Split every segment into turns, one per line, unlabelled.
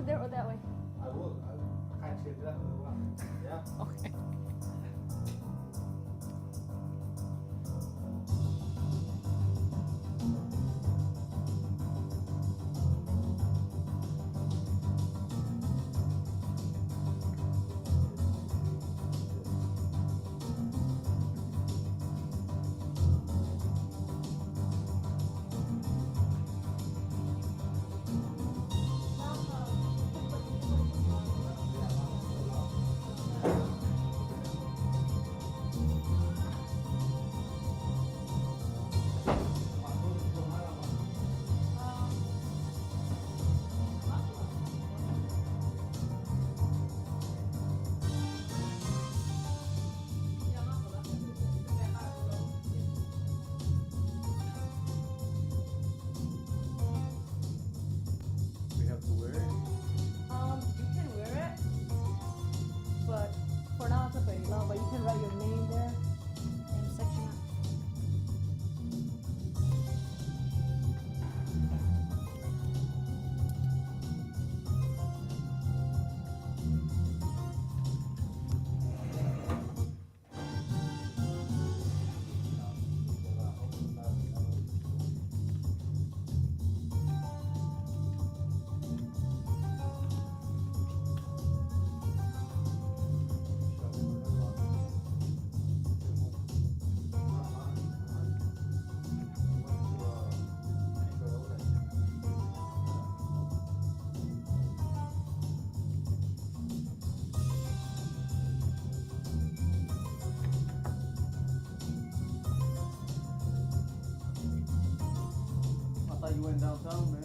sit there or that way?
I will. I can't change that. Yeah.
Okay.
We have to wear it.
You can wear it, but for now it's a very low. But you can write your name there and section.
I thought you went downtown, man.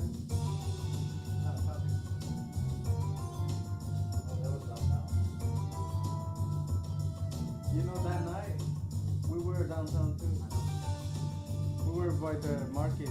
You know that night we were downtown too. We were by the market.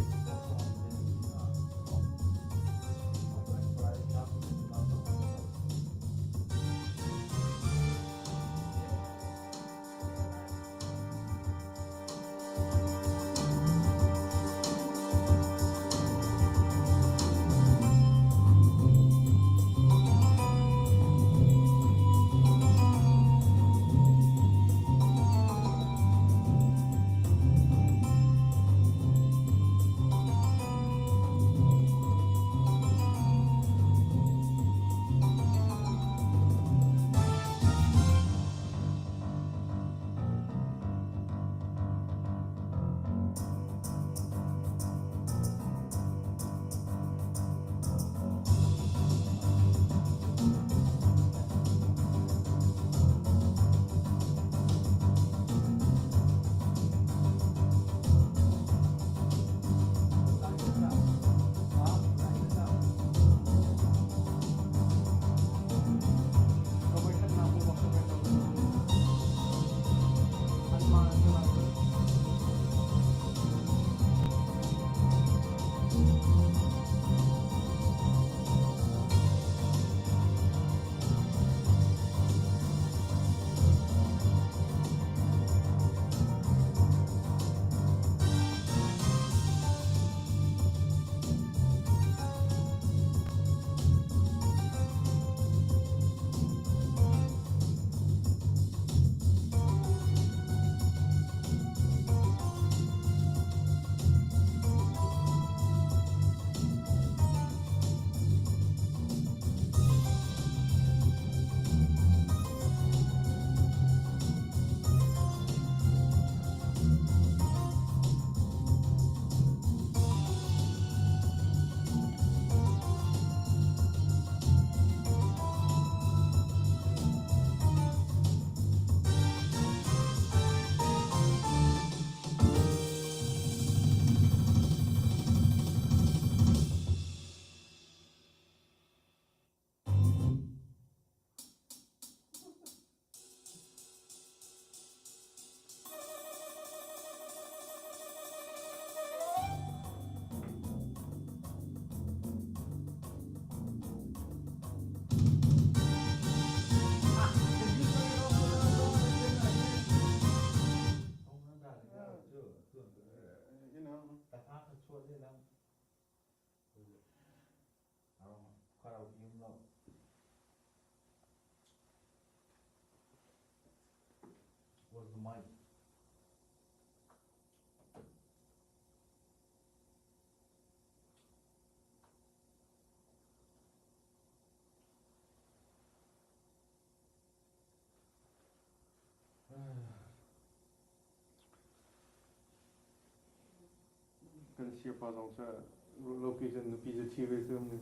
Kan siapa zong cu location nupi cu ṭhi ve cu mi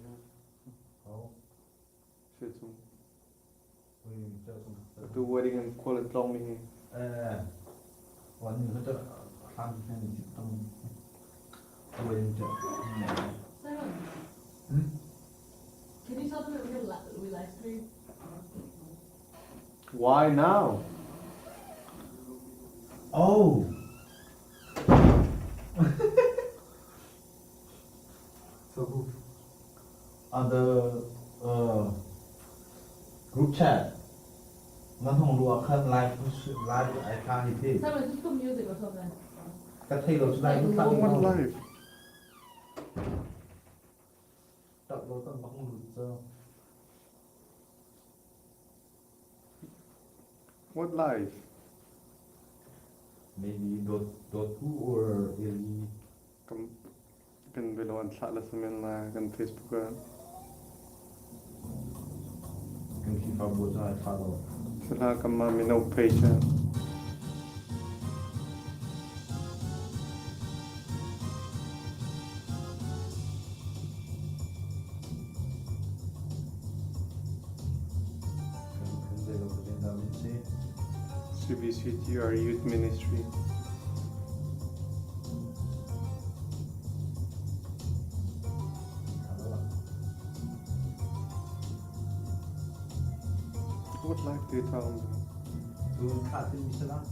Oh.
Se chung.
喂，叫什么？
Tu wedding an khual an tlawng mi hi.
哎，我你说这汉子现在等，我也这，
Simon,
嗯，
can you tell them that we live stream?
Why now?
哦，so who on the group chat งั้นทงรัวขั้นไลฟ์ไลฟ์ไอ้ข้างที่ที่
Simon, just put music or something.
กระเทยเราไลฟ์ตั้ง
What life?
ตัดเราตั้งบังหลุดเจ้า
What life?
Maybe dot dot who or is
Kan kan velo an thlah la samen la kan Facebook ah.
กันคิดว่าบัวจะให้ข้าเรา
Sala kan ma mino page ah.
กันเจอเราเป็นดาวินชี
CBCTR Youth Ministry.
ถามแล้วล่ะ
What life do you tell them?
ดูข้าที่มิชลัน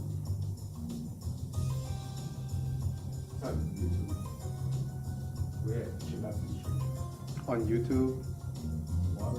It's on YouTube. Where Chin Baptist Church.
On YouTube?
ว้าว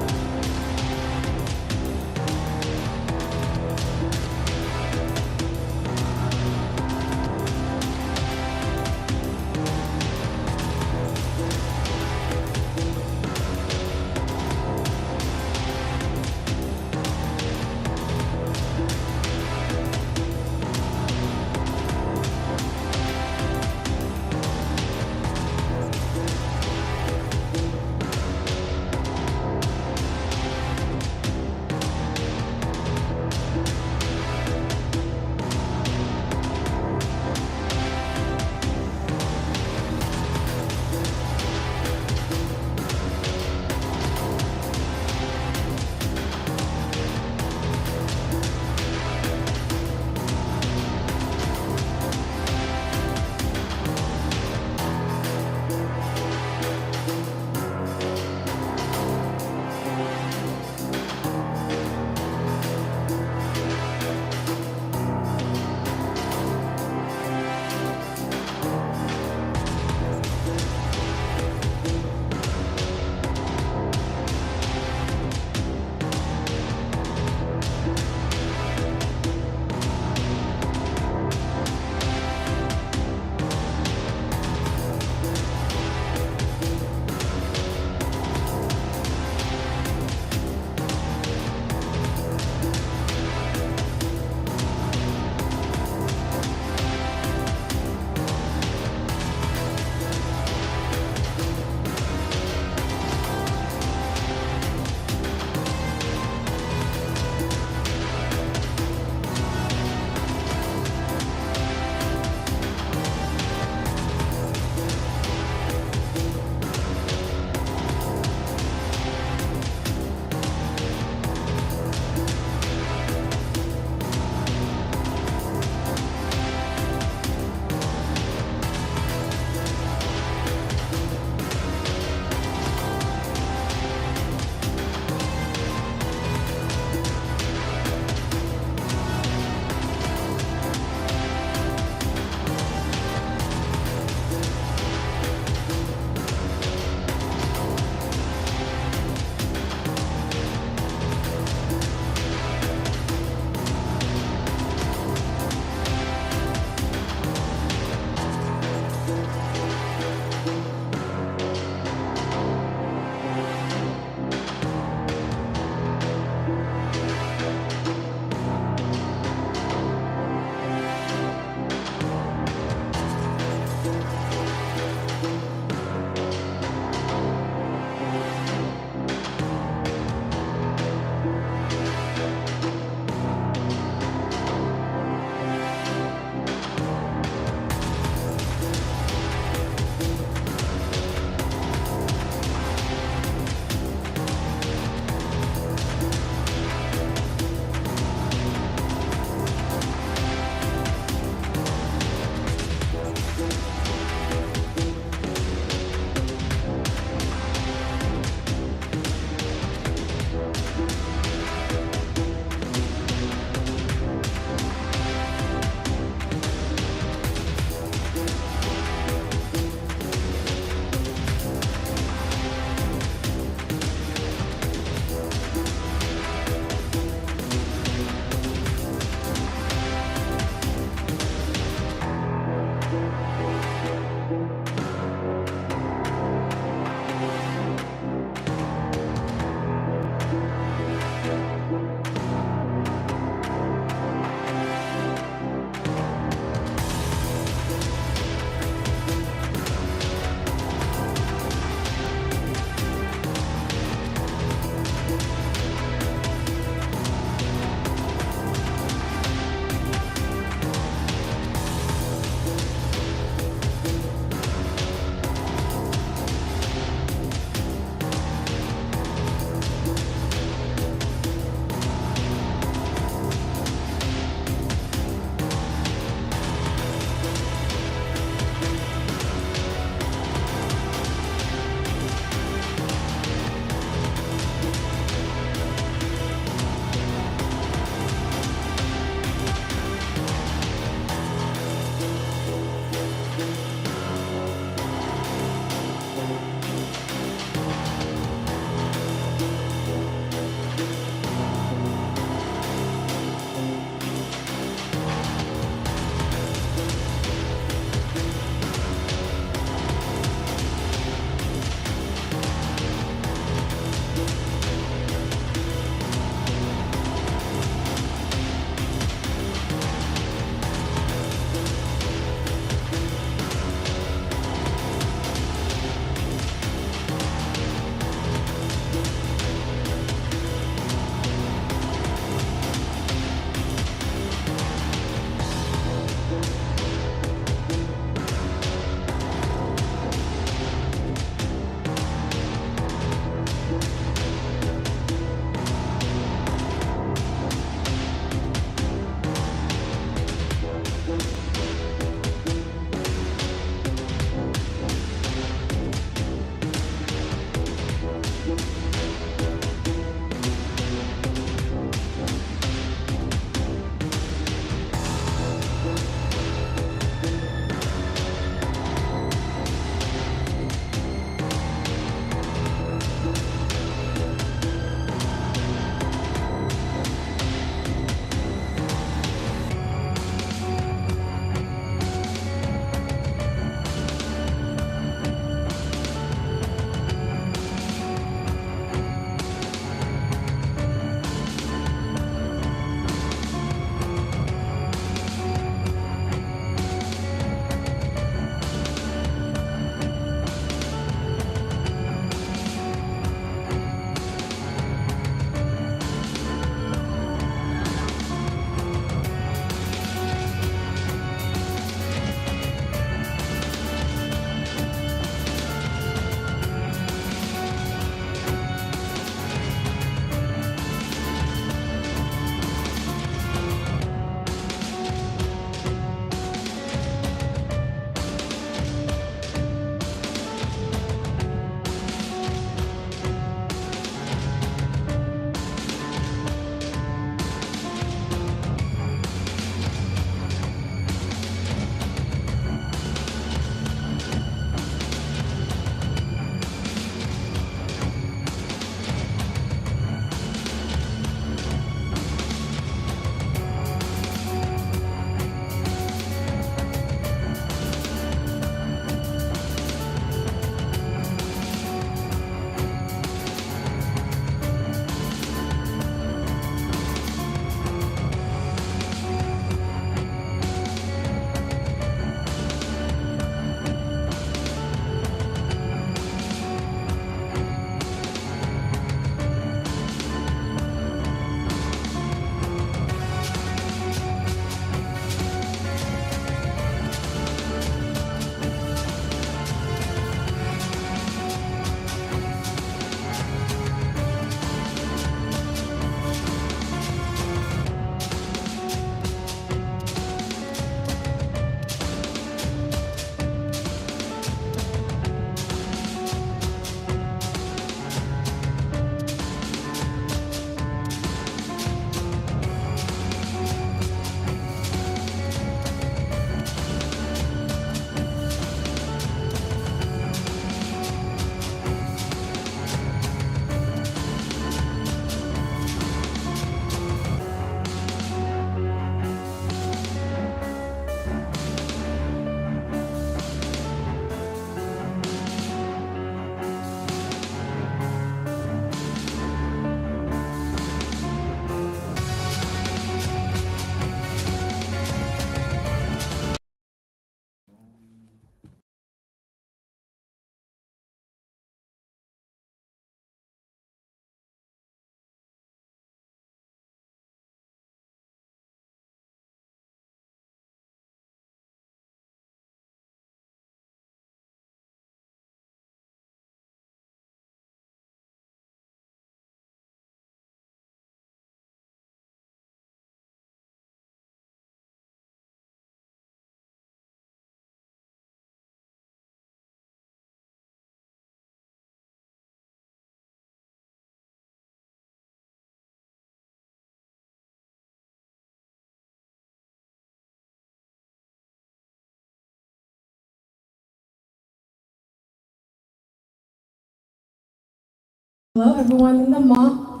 Hello everyone in the mall.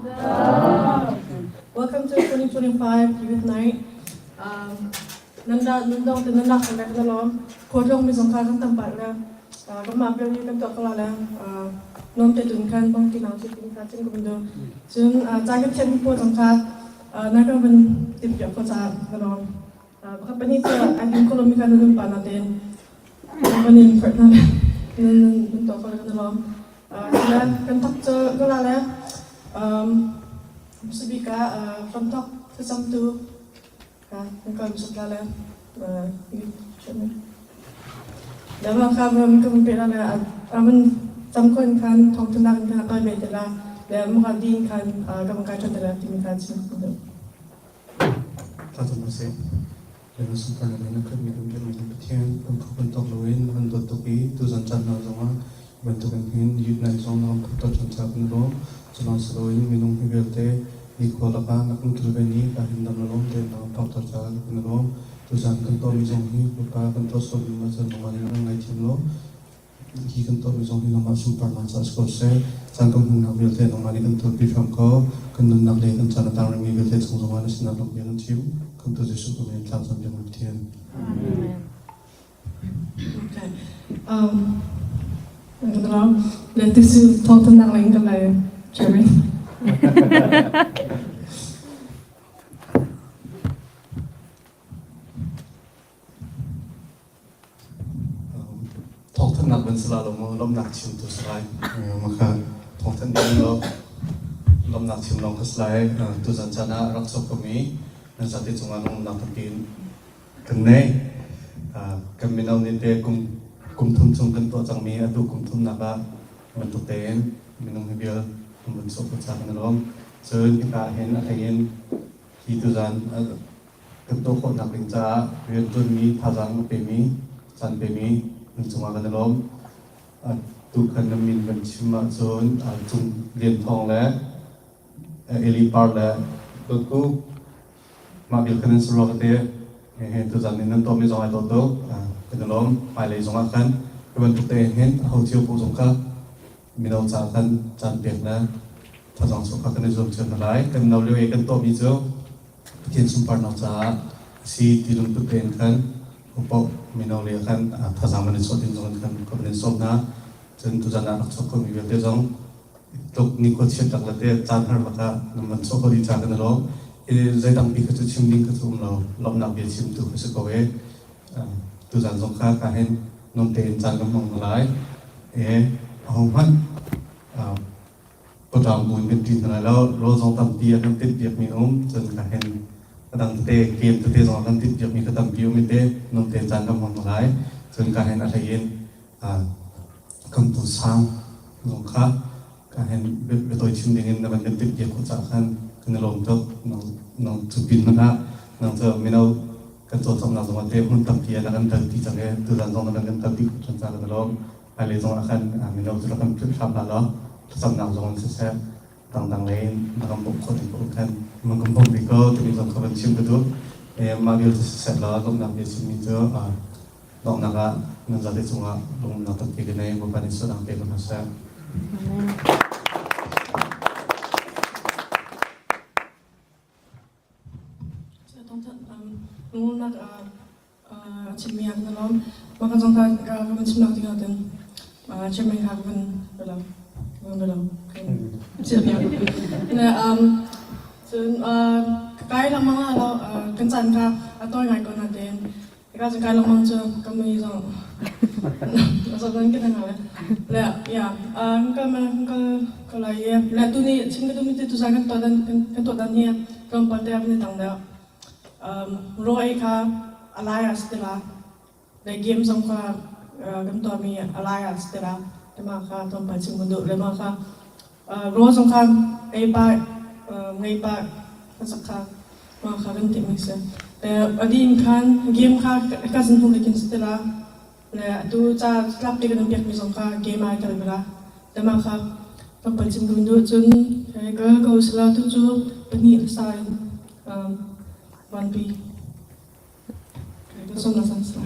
Welcome to 2025 Youth Night. Nan da nan dong te nan lak kan na lom. Khuatlong mi zong kha kan tam pat le kan mah bel ni kan tuah kala le nom te tun khan bang ti nang chu tin kha chin ko du. Cun ca kan thian mi pawl zong kha na kan van tip piak ko ca na lom. Pakhat pahnih cu an in kolomi kha nan pa na ten van in phert na nan nan tuah ko le kan lom. Sile kan thok cu ka la le hmasabik ah hramthok thlacamtu kan kal hmasat la le le mah kha van ka van pe la le a van cam ko in khan thawngthanak in khan a tawi ve te la le mah kha din khan ka van kai ṭhan te la timi kha chim ka duh.
Thlacam usih. Leng sunparnak in a khatmi kan biakmi kan Pathian kan phu kan tawk loin na kan dawt tuk i tuzan caan hna zongah bantukin hin youth night zong na kan phurter ṭhan caah kan i lawm. Culawng si loin minung hi vialte nikhua lakah na kan kilven i ka hin dam le lawm tein na kan phakter caah kan i lawm. Tuzan kan tuahmi zong hi Bawipa kan tuah sualmi ma cun nangmah nih na kan ngaithiam law Hi kan tuahmi zong hi nangmah sunparnak caah si ko seh. Caan kan hmannak vialte nangmah nih kan tuahpi hram ko. Kan nunnak le kan caan a tang rihmi vialte chung zongah na sinah lampi kan chim. Khamhtu Jesuh ka min in thlacam biak Pathian.
Amen. Okay. Le tu thawngthannak leng kan lai Chairman.
Thawngthanhnak van si la lo maw lawmhnak chim tu si lai. Maka thawngthanh ding lo lawmhnak chim lawng kha si lai. Tuzan caan ah rak sok komi nan zate cungah lawmhnak tampi kan nei. Kan mino nih te kum kum thum chung kan tuah cangmi atu kum thumnak ah bantuk tein minung hi vial kan vun sok ko ca kan i lawm. Cun hika hin a hlei in hi tuzan kan tuah khawhnak ding caah rianṭuanmi, thazaang a pemi, caan pemi nan cungah kan i lawm. Tukhan na min kan chim ahcun Cung Lian Thawng le Eli Par le Dawtku mah bil khan nan si rua ka ti. He tuzan in nan tuahmi zong ai dawt tuk. Kan i lawm. Hmailei zongah khan hi bantuk te hin aho cio paoh zong kha mino ca khan caan pek le thazaang chuah kha kan i zuam cio hna lai. Kan no lio i kan tuahmi cu Pathian sunparnak caah a si ti lungput tein khan paoh mino lei ah khan thazaang van i chuah ding zong in khan ka van in sawm hna. Cun tuzan ah rak chuak khomi vialte zong tluk nikhua chiat lak le te caan har lakah nan van chuah kho dih caah kan i lawm. I zeidang pi kha cu chim ding kha cu um lo, lawmhnak bia chim tu kha si ko e. Tuzan zong kha ka hin nuam tein caan kan hmang hna lai. E ahohmanh Pawṭam bu in kan ṭin hna lai lo. Rawl zong tampi a kan timhpiakmi a um. Cun ka hen a dang tete game tete zong a kan timhpiakmi kha tampi um i te nung tein caan kan hmang hna lai. Cun ka hen a hlei in kan tu sang zong kha ka hen biatawi chim ding in na van kan timhpiak khawh caah khan kan i lawm tuk. Nang cu pin hmanh ah nang cu mino kan cawlcanghnak zong ah te hmun tampi ah na kan kalpi cang i tuzan zong na van kan kalpi khawh ṭhan caah kan i lawm. Hmailei zong ah khan mino cu rak kan philh hram hlah law thlacamnak zong in siseh dangdang lei in na kan bawmh khawh ding paoh khan man kan bawmh rih ko timi zong kha van chim ka duh. Mah vialte siseh law lawmhnak bia chimmi cu donghnak ah nan zate cungah lungumnak tampi ka nei Bawipa nih sualnak pe ko hna seh.
Lungumnak chimmi ah kan lawm. Mah kan zong ka ka van chimnak ding ahcun chairman kha ka van bialam ka van bialam le cun kai lengmang ah lo kan caan kha a tawi ngai ko natein Ka cu kai lengmang cu ka mui zong zoh kan hna le ya kal kal ko lai i le tu ni chim ka duhmi tu zan kan tuah dan kan tuah dan hi tlawmpal te kan i dang deuh ro ei kha a lai ah si la le game zong kha kan tuahmi a lai ah si la le mah kha tlawmpal chim kan duh le mah kha ro zong kha ei pah ngei pah ka sak kha Mah kha kan timh si. Le a din khan game kha ka zin hung lekin si tila. Le atu ca tlap te kan piak mi zong kha game ai tel bala. Le mah kha kan pal chim kan duh cun ka ko sila tu cu pahnih sa in van pi. Ka som na san sila.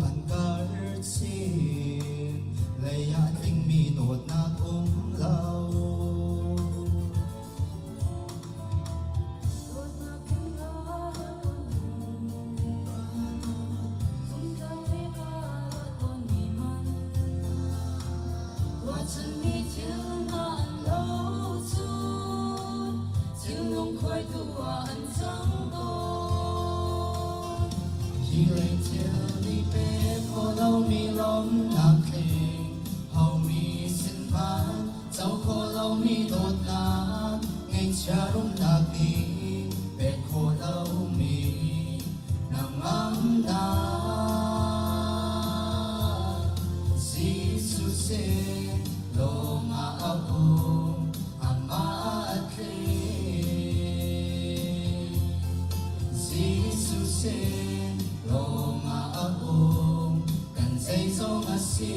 an karh chin, lei ah tlingmi dawtnak um lo.
Ruahchanmi thil hna an lo cun thinlung khuaitu ah an cang tawn.
Hi lei thil nih pek khawh lomi lawmhnak tling, homi sin hmanh co khawh lomi dawtnak, ngeihchia rumnak nih pek khawh lomi hnangamnak. Jesuh sin lawng ah a um, amah a tling. Jesuh sin lawng ah a um, kan zeizong a si.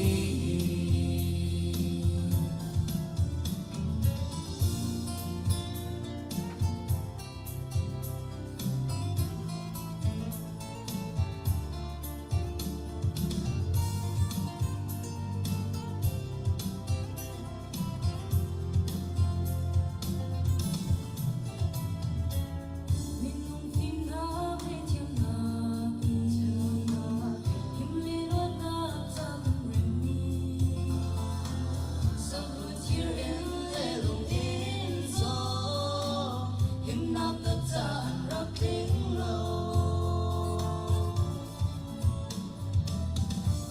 Minung fimnak le thiamnak in him le luatnak ca kan remmi. Samru thir in le lung in cawk, himnak tak ca an rak tling lo.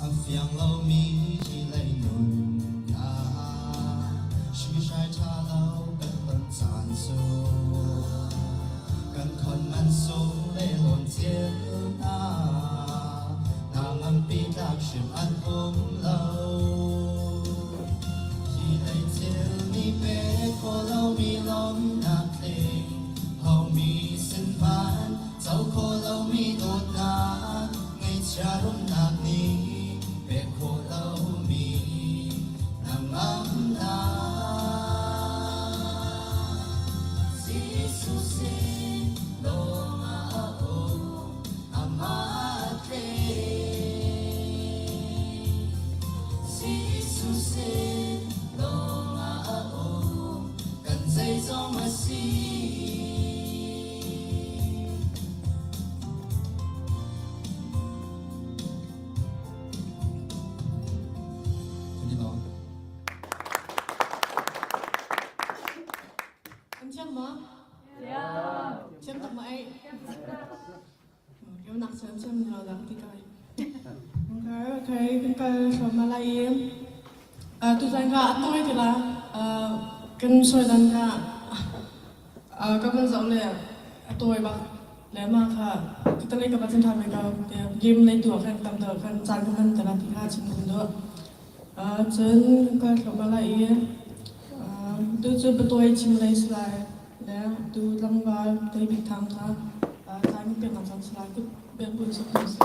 A fiang lomi hi lei nunnak hruihrai ṭha lo kan ton caan cu kan khon man sung le lawn thil hna hna nganpi tlak hrim an um lo. Hi lei thil nih pek khawh lomi lawmhnak tling homi sin hmanh co khawh lomi dawtnak ngaihchia rumnak nih pek khawh lomi hnangamnak.
Jesuh sin lawng ah a um, amah a tling. Jesuh sin lawng ah a um,
kan zeizong a si. Kan i lawm.
An thiam maw? Thiam tak ma ei? Keu nak thiam thiam lo dak ti kai. Okay, okay, kan kal thluam ma lai i. Tu zan ka atoi ti la. Kan soi dan ka ka van zoh le atoi bak le ma kha ka ka van tha me ka game lei tu khan tam deuh khan caan kan hman te la ti kha chim kan duh. Cun kan kal thluam ma lai i. Tu cu patuai chim lei si lai le tu tlangval David Thang kha caan kan pek cang si lai kut bel bun sak hna sih.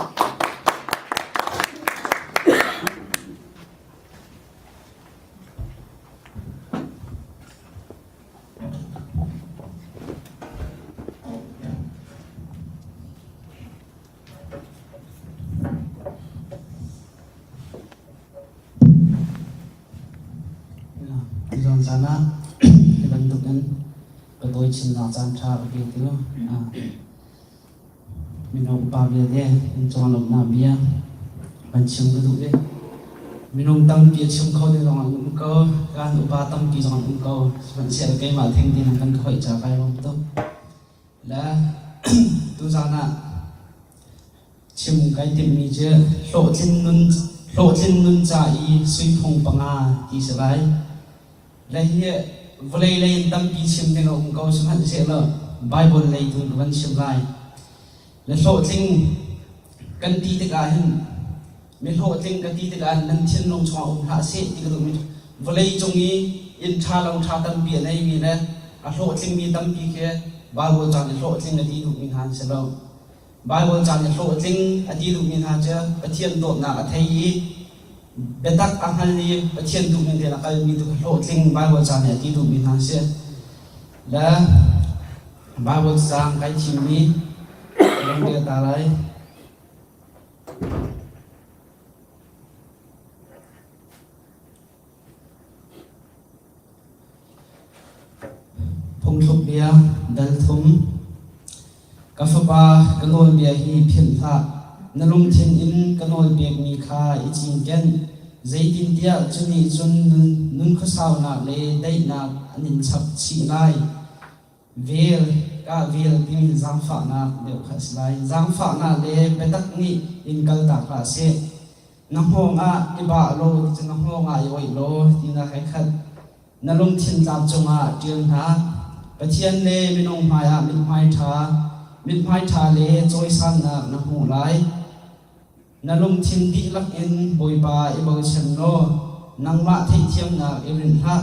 Tuzan zan ah hi bantukin ka dawi chinnak caan ṭha ka pe tu mino upa vialte in cawnglawmhnak bia van chim ka duh i minung tampi a chim kho ding zong an um ko, kan upa tampi zong an um ko. Sihmanhsehlaw keimah theng te nan kan khoih ca kai lawm tuk. Le tuzan ah Chim kai timhmi cu hlawhtlin nun ca i suiphung panga ti si lai. Le hi vawlei lei in tampi chim ding a um ko sihmanhsehlaw Baibal lei tu in ka van chim lai. Le hlawhtling kan ti tikah hin mi hlawhtling ka ti tikah nan thinlung chungah um hlah seh ti ka duhmi vawlei cung i inn ṭha lo ṭha tampi a neimi le a hlawhtlingmi tampi khi Baibal caan i hlawhtling a ti duhmi hna an si lo. Baibal ca nih hlawhtling a ti duhmi hna cu Pathian dawtnak a thei i biatak a hngal i Pathian duhning tein a kalmi tu kha hlawhtling Baibal ca nih a ti duhmi hna a si. Le Baibal caang kai thimmi ka rel ta lai. ka nawlbia hi philh hlah. Na lungthin in ka nawlpekmi kha i cinken. Zeitintiah cu nih cun nun khuasaunak le daihnak an in chap chih lai. Vel, ka vel timi zaangfahnak deuh kha a si lai. Zaangfahnak le biatak nih in kaltak hlah seh. Na hngawng ah i bah law ti cu na hngawng ah i oih law tinak ai khat. Na lungthin tlap cungah ṭial hna. Pathian le minung hmaiah mithmai ṭha, mithmai ṭha le cawisannak na hmuh lai. Na lungthin dihlak in Bawipa i bochan law nangmah theihthiamnak i rinh hlah.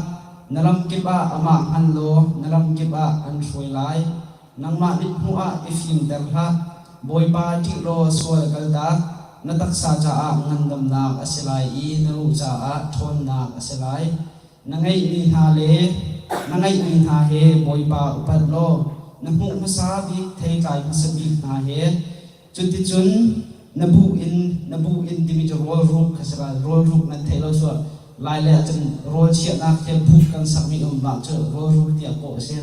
Na lamkip ah amah hngal law na lamkip ah an hruai lai. Nangmah mithmuh ah i fimter hlah. Bawipa ṭih law sual kaltak. Na taksa caah ngandamnak a si lai i na ruh caah ṭhawnnak a si lai. Na ngeihmi hna le na ngeihmi hna he Bawipa upat law na hmuh hmasa bik theitlai hmasa bik hna he Cuticun na bu in na bu in timi cu rawlruk kha si lai. Rawlruk nan theih lo cu lai le ahcun rawl chiahnak khi buk kan sakmi um mah cu rawlruk tiah kawh a si.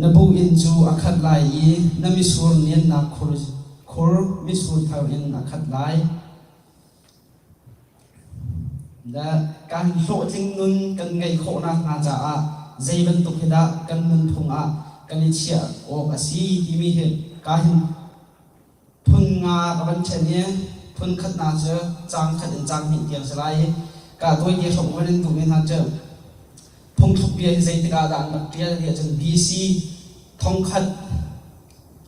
Na bu inn cu a khat lai i na misur niannak khur, khur mitsur thar in a khat lai. Le kan hlawhtling nun kan ngeih khawh nakhnga caah zei bantuk hi dah kan nunphung ah kan i chiah awk a si timi hi ka hin phun nga ka van ṭhen i phun khatnak cu caang khat in caang hnih tiang si lai i ka tawi te hrawng van in duhmi hna cu phungthluk bia hi zeitik ah dah an rak ṭial ti ahcun BC thongkhat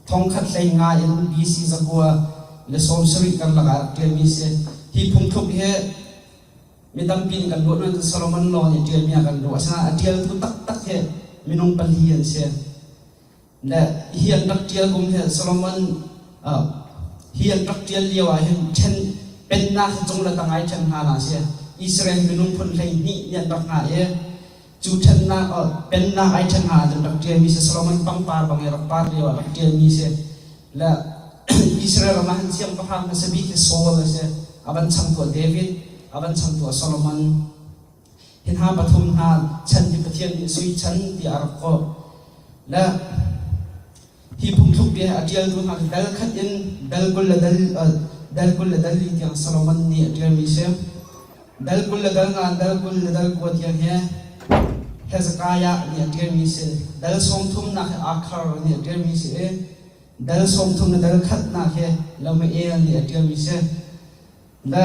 thongkhat 15 in BC 970 karlak ah rak ṭialmi si. Hi phungthluk hi mi tampi nih kan ruah nain Solomon Law nih ṭialmi ah kan ruah. Asinain a ṭialtu taktak hi minung pali an si. Le hi an rak ṭial kum hi Solomon hi an rak ṭial lio ah hin ṭhen pennak hi cung le tang ai ṭhen hna na si. Israel minung phun 12 nih an rak hna i Cu ṭhennak pennak ai ṭhen hna ahcun rak ṭialmi si Solomon pangpar bang i rak par lio ah rak ṭialmi si. Le Israel ram ah hin siangpahrang hmasa bik hi Saul a si. A van changtu ah David, a van changtu ah Solomon. Hi hna pathum hna chan hi Pathian nih sui chan tiah a rak kawh. Le hi phungthluk bia hi a ṭialtu hna cu dal khat in dal 20 le dal dal 20 le dal li tiang Solomon nih a ṭialmi si. Dal 20 le dal nga dal 20 le dal kua tiang hi Hezekiah nih a ṭialmi si. Dal sawmthumnak hi Akhar nih a ṭialmi si i dal 30 le dal khatnak hi Lemuel nih a ṭialmi si. Le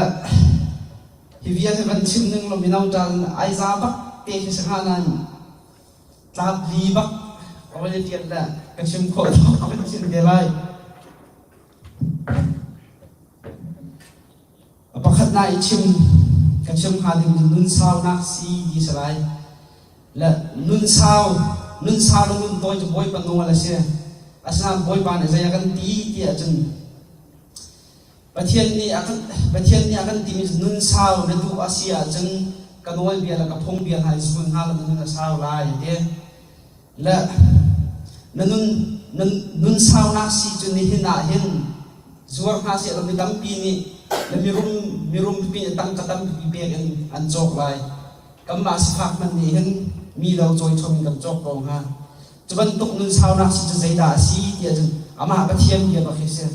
hi vial hi van chim ning law mino ṭal ai za bak te khi si hnga nain tlap li bak ka van i ṭial le ka chim khawh tawk ka van chim te lai. Pakhatnak i chim ka chim hnga ding cu nun saunak si ti si lai. Le nun sau nun sau le nun tawi cu Bawipa nawl a si. Asinain Bawipa nih zei a kan ti ti ahcun Pathian nih a kan Pathian nih a kan timi cu nun sau na duh a si ahcun ka nawlbia le ka phungbia hna i zul hna law na nun a sau lai a ti. Le na nun na nun saunak si cu nihin ah hin zuar hna sehlaw mi tampi nih le mirum mirum pipi nih tangka tampi pek in an cawk lai. Kanmah sifak hmanh nih hin mi lo cawi chom in kan cawk ko hnga. Cu bantuk nun saunak si cu zeidah a si ti ahcun amah Pathian bia bak hi si.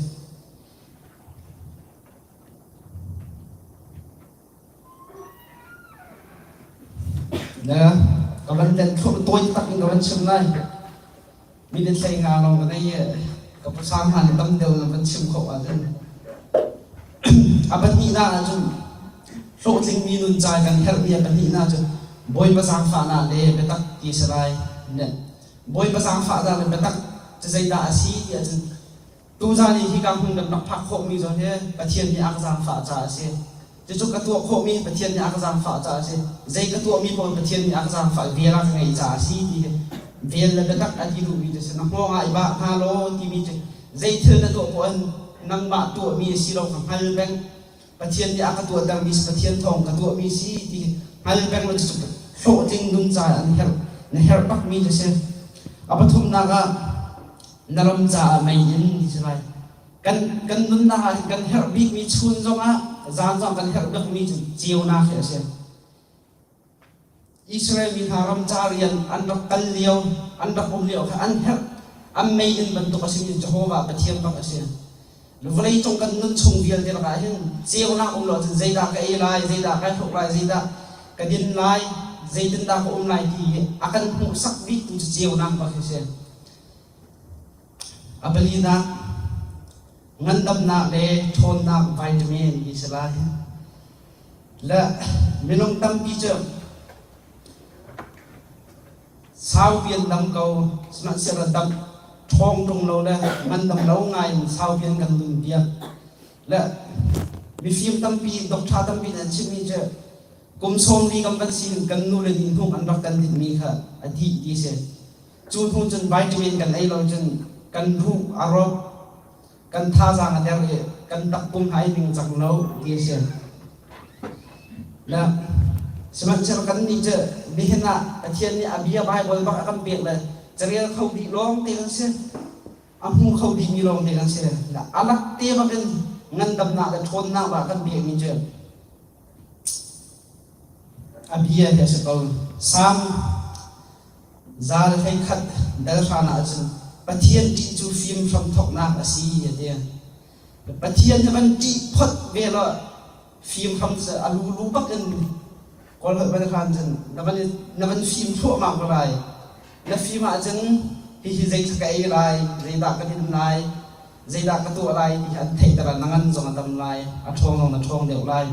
Na ka van len thluah tawi tak in ka van chim lai. Mi le thlei nga lawng ka nei i ka pasang hna nih tam deuh na van chim khawh ahcun a pahnihnak ahcun hlawhtlingmi nun ca kan herhmi a pahnihnak cu Bawipa zaangfahnak le biatak ti a si lai. Bawipa zaangfahnak le biatak cu zeidah a si ti ahcun Tuzan i hika hmun kan rak phak khawhmi zong hi Pathian nih a ka zaangfah caah a si. Cucu ka tuah khawhmi Pathian nih a ka zaangfah caah a si. Zei ka tuahmi paoh Pathian nih a ka zaangfah vel a ka ngeih caah a si ti hi vel le biatak a ti duhmi cu a si. Na hngawng ah i bah hna law timi cu zei thil na tuah poah in nangmah tuahmi a si lo kha hngal peng. Pathian nih a ka tuahtermi si Pathian thawng ka tuahmi si ti hi hngal peng law cucu hlawhtling nun caah an herh na herh bakmi cu a si. A pathumnak ah na ram caah mei in ti si lai. Kan kan nunnak ah hin kan herh bikmi chun zongah zan zong kan herh bikmi cu ceunak hi a si. Israel mi hna ram ca rian an rak kal lio an rak um lio kha an herh. An mei-inn bantuk a simi Jehovah Pathian bak a si. Vawlei cung kan nun chung vialte lakah hin ceunak um lo ahcun zeidah ka ei lai, zeidah kai hruk lai, zeidah ka din lai, zeitindah ka um lai ti a kan hmuhsak biktu cu ceunak bak hi si. A palinak, ngandamnak le ṭhawnnak vitamin ti si lai. Le minung tampi cu Saupi an dam ko, sihmanhsehlaw dam ṭhawng ṭung lo le ngandam lo ngai in saupi an kan nunpiak. Le mifim tampi, doctor tampi nih an chimmi cu kum 40 kan van si in kan nu le nih hnuk an rak kan dinhmi kha a dih ti si. Cu hnu cun vitamin kan ei lo cun kan ruh a rawk, kan thazaang a der i kan takpum ai ningcang lo ti a si. Le sihmanhsehlaw kannih cu nihin ah Pathian nih a bia Baibal bak a kan pek le carel kho dih lawng te kan si. A hmu kho dihmi lawng te kan si. Le a lak te bak in ngandamnak le ṭhawnnak bak a kan pekmi cu a bia hi a si ko. Salm 121 dal hran ah cun Pathian ṭih cu fim hramthawknak a si a ti. Pathian hi van ṭih phot ve law fim hram cu a lulu bak in kawl holh van hran cun na van na van fim thluahmah ko lai. Na fim ahcun hihi zei ka ei lai, zeidah ka din lai, zeidah ka tuah lai ti an theihter ah na ngan zong a dam lai, a ṭhawng zong na ṭhawng deuh lai.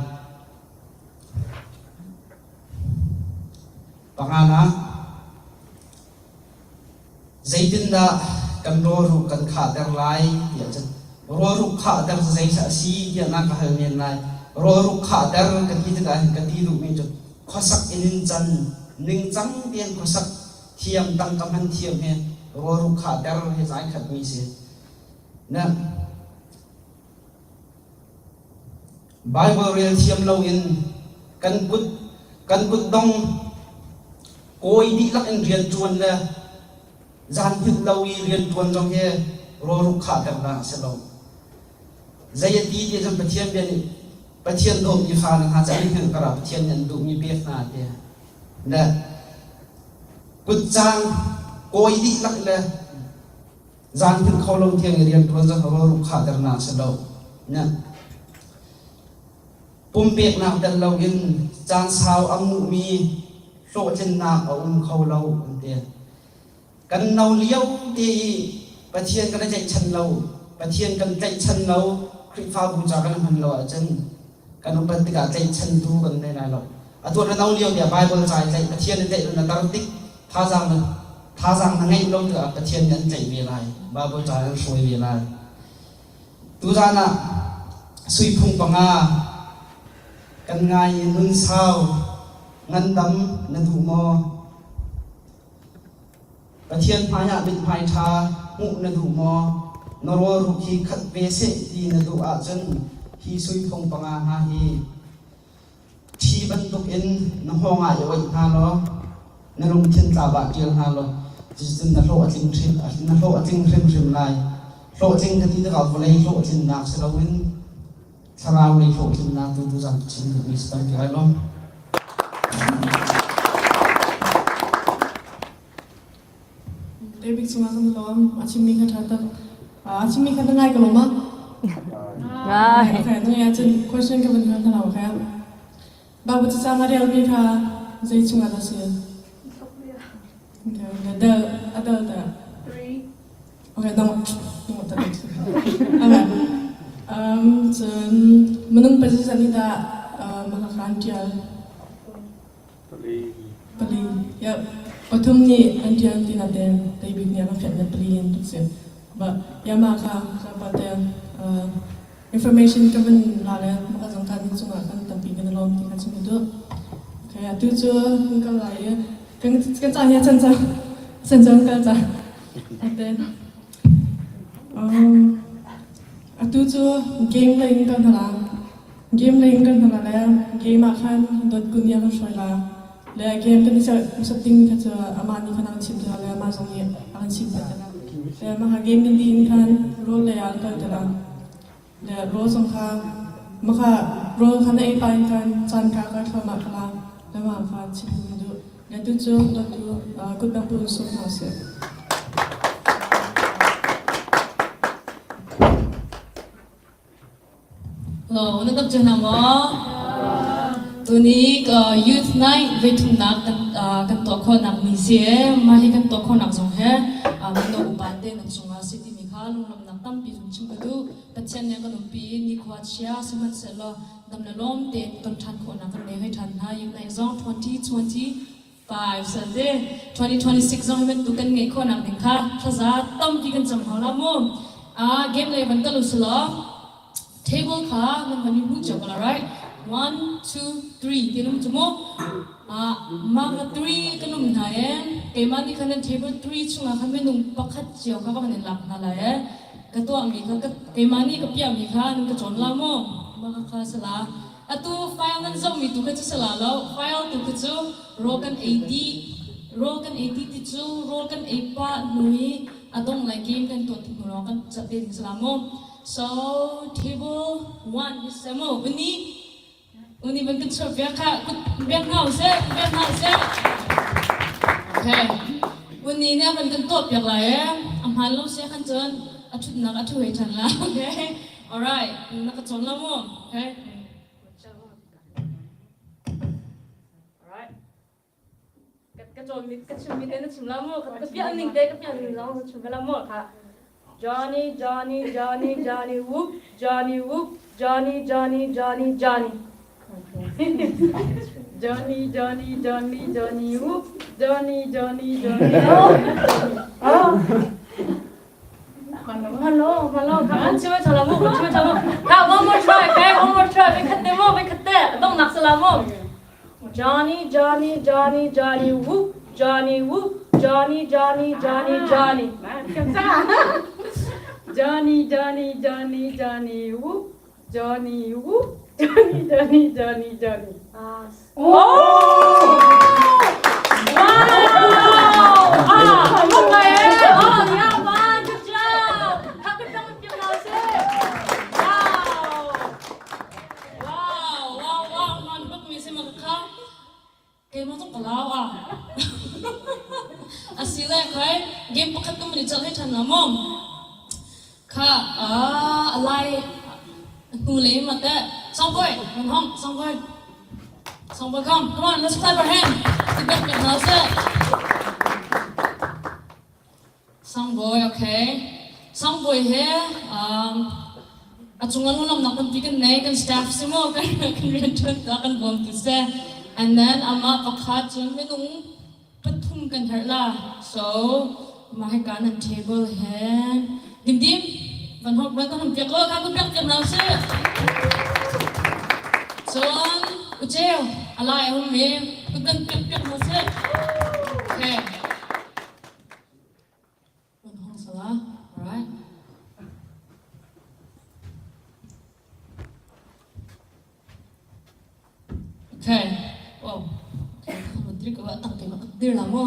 Panganak, zeitindah kan rawlruk kan khahter lai tiah cun rawlruk khahter cu zeidah a si tiah na ka hal men lai. Rawlruk khahter ka ti tikah hin ka ti duhmi cu khuasak in in can ningcang tein khuasak thiam tangka hman thiam he rawlruk khahter he zai khatmi si. Na Baibal rel thiam loin kan kut kan kutdong kawi dihlak in rianṭuan le zan hngilh lo i rianṭuan zong hi rawlruk khahternak a si lo. Zei a ti ti cun Pathian bia nih Pathian dawtmi fale hna cu an i hngilh karah Pathian nih an duhmi pek hna a ti. Le kutcang kawi dihlak le Zan hngilh kho lo tiang i rianṭuan zong rawlruk khahternak a si lo. Pumpeknak tel loin caan sau a nguhmi hlawhtlinnak a um kho lo an ti. Kan no lio te i Pathian kan i tlaihchan lo, Pathian kan tlaihchan lo, Khrihfabu ca kan hman lo ahcun kan upat tikah tlaihchantu kan nei lai lo. Atu na no lio tiah Bible ca i tlaih, Pathian i tlaih na tar tik thazaang na thazaang na ngeih lo tikah Pathian nih an tlaih ve lai Bible ca an hruai ve lai tuzan ah sui phung panga kan ngai i nun sau ngandam na duh maw Pathian hmai ah mithmai ṭha hmuh na duh maw na rawlruk hi khat ve seh ti na duh ahcun hi sui phung panga hna hi Ṭhi bantukin na hngawng ah i oih hna law na lungthin tlap ah ṭial hna law cuticun na hlawh a tling hrim na hlawh a tling hrimhrim lai. Hlawhtling ka ti tikah vawlei hlawhtlinnak si loin thlarau lei hlawhtlinnak tu tuzan ka chim duhmi si tampi lai lo.
David cungah kan lawm. A chimmi kha ṭha tak. A chimmi kha na ngai ko lo ma?
Ngai.
Okay, na ngai ahcun question ka van hal hna lo, okay? Baibal cacang a relmi kha zei chungah dah si? Okay, adel, adel ta.
3.
Okay, dang, dang ta. Okay. Um, cun minung pasisat nih dah uh, maka an ṭial?
Pali.
Pali. Yep. Pathum nih an ṭial ti natin David nih a ka fianh le pali in rak si. But yama kha tlawmpal te uh, information ka van la le maka zong kan cungah kan tampi kan i lawm ti kha chim ka duh. Okay, atu cu kan kal lai i kan kan caan hi a can cang. A can cang kal cang. Ate. Um, atu cu game lei in kan hna Game lei in kan hna le game ah khan dawt kun nih a kan hruai la. Le game kan i serh ding kha cu amah nih khan a kan chimh te le amah zong nih a kan chimh te la. Le mah game kan dih in khan rawl lei ah an kal te la. Le rawl zong kha maka rawl kha na ei pa in khan caan kha ka thluahmah kha la. Le mah kha chim ka duh. Le tu cu dawt tu kut bang pu in sum hna usih. Hello, na dam cio hna maw? Tuni Youth Night voithumnak kan kan tuah khawhnak ni si e. Mah hi kan tuah khawhnak zong he mino upa te nan cungah si timi kha lunglawmhnak tampi zong chim ka duh. Pathian nih a kan umpi i nikhua chia sihmanhsehlaw dam le lawm tein ton ṭhan khawhnak kan nei hoi ṭhan hna. Youth Night zong 2025 sal te 2026 zong hi bantuk kan ngeih khawhnak ding kha thlaza tampi kan cam hau la mu. Game lei van kal usilaw table kha nan van i hmuh cio ko la right one two three ti num cu mu mah ka three kan um hna e keimah nih khan nan table three chungah khan minung pakhat cio kha ka van in lak hna lai e ka tuahmi kha keimah nih ka piahmi kha nan ka cawn la mu mah kha sala atu file nan zohmi tu kha cu sala lo file tu kha cu rawl kan ei dih rawl kan ei dih ti cu rawl kan ei pah hnu i a dong lai game kan tuah tik hnu lawng kan cat te ding sala mu So table one is mo uni uni ban kan chuah biak kha biak hna usih biak hna usih. Okay. Uni nih a van kan tuah piak lai e. A hmaan lo sia khan cun a thutnak a thu hei ṭhan la. Okay. Alright. Na ka cawn lo mu. Okay. Alright. Ka cawn mi ka chim mi te na chim la mu ka piah ning te ka piah ning zong na chim ve la mu kha Johnny Johnny Johnny Johnny whoop Johnny whoop Johnny Johnny Johnny Johnny Johnny Johnny Johnny Johnny whoop Johnny Johnny Johnny oh Hello, hello, kan chim chala mu, chim chala mu. Ka one more try, okay? One more try. Vai khat te mo, vai khat te. Dong nak sala mo. Johnny, Johnny, Johnny, Johnny, whoop, Johnny, whoop, Johnny, Johnny, Johnny, Johnny. Johnny, Johnny, Johnny, Johnny, whoop, Johnny, whoop, Johnny, Johnny, Johnny, Johnny. Oh! Wow! Ah, okay. Oh, yeah, man, good job. Happy Wow! Wow, wow, wow, man bak mi si mak kha. Keimah zong ka lau ah. Asile khai game pakhat kum ni chal he than la mom. Kha ah alai hnu le ma te song boy, man hong song boy. Song boy come, come on, let's clap our hand. Sit back with us. Song boy, okay. Song boy he a cung an lamnak tampi kan nei kan staff si mo kan kan rianṭuan ta kan bawm tu se and then amah pakhat cun minung pathum kan herh la so mah hika nan table he dim dim van hop van kan piak ko ka kun piak piak nau si cun ucheu alai hum mi kun kan piak piak mo si okay Van hong sala. Alright. Okay. Wow. Okay. Madrid ko tang te ma dir la mo.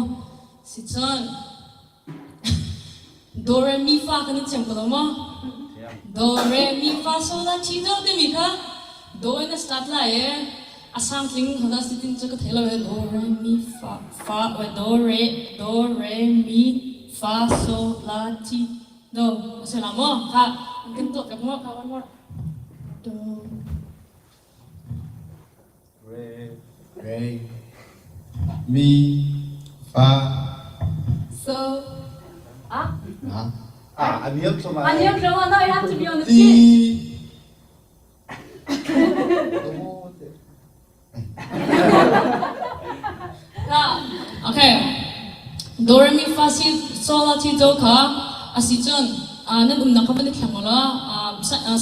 Si chan. Do re mi fa kan in thiam ko lo mo. Do re mi fa sol la ti do te mi kha. Do in start la e. A sang tling hada si tin cu ka thei lo e do re mi fa fa we do re do re mi fa so la ti do se la mo kha kan tuah piak mo kha one more do
re re mi fa
so ah
ah aniam
tloma aniam tloma no you have to be on the key Okay. Do re mi fa si sol la ti do kha a si cun nan umnak kha van i thleng ulaw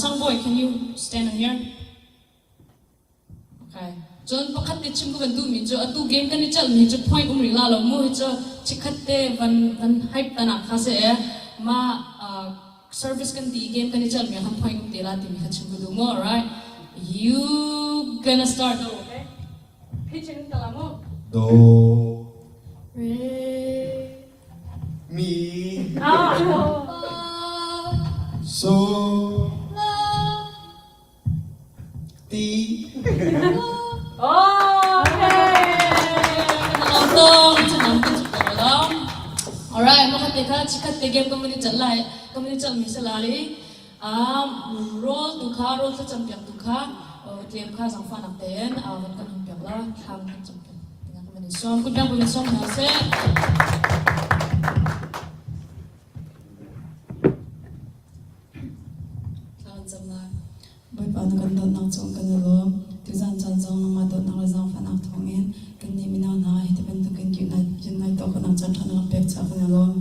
Sangbawi can you stand on here? Okay. Cun pakhat te chim ka van duhmi cu atu game kan i celhmi cu point um rih la lo mu hi cu chikkhat te van van hype tan ah kha si e ma service kan ti game kan i celhmi ah khan point um te la timi kha chim ka duh mu alright you gonna start though okay pitch in kala mu
Do
re
mi
ah
so
la
ti
Alright, makhat te kha chikhat te game company chal lai company chal mi se lai. Rawl tu kha rawl thlacam piak tu kha tlem kha zangfahnak tein van kan hung piak la thlam kan cam piak dingah kan van in sawm. Kut piang in sawm hna seh. Thla kan cam lai.
Bawipa na kan dawtnak cung kan i lawm. Tuzan caan zong nangmah dawtnak le zaangfahnak thawngin kannih mino hna hiti bantukin unite tuah khawhnak caan ṭha na kan pek caah kan i lawm.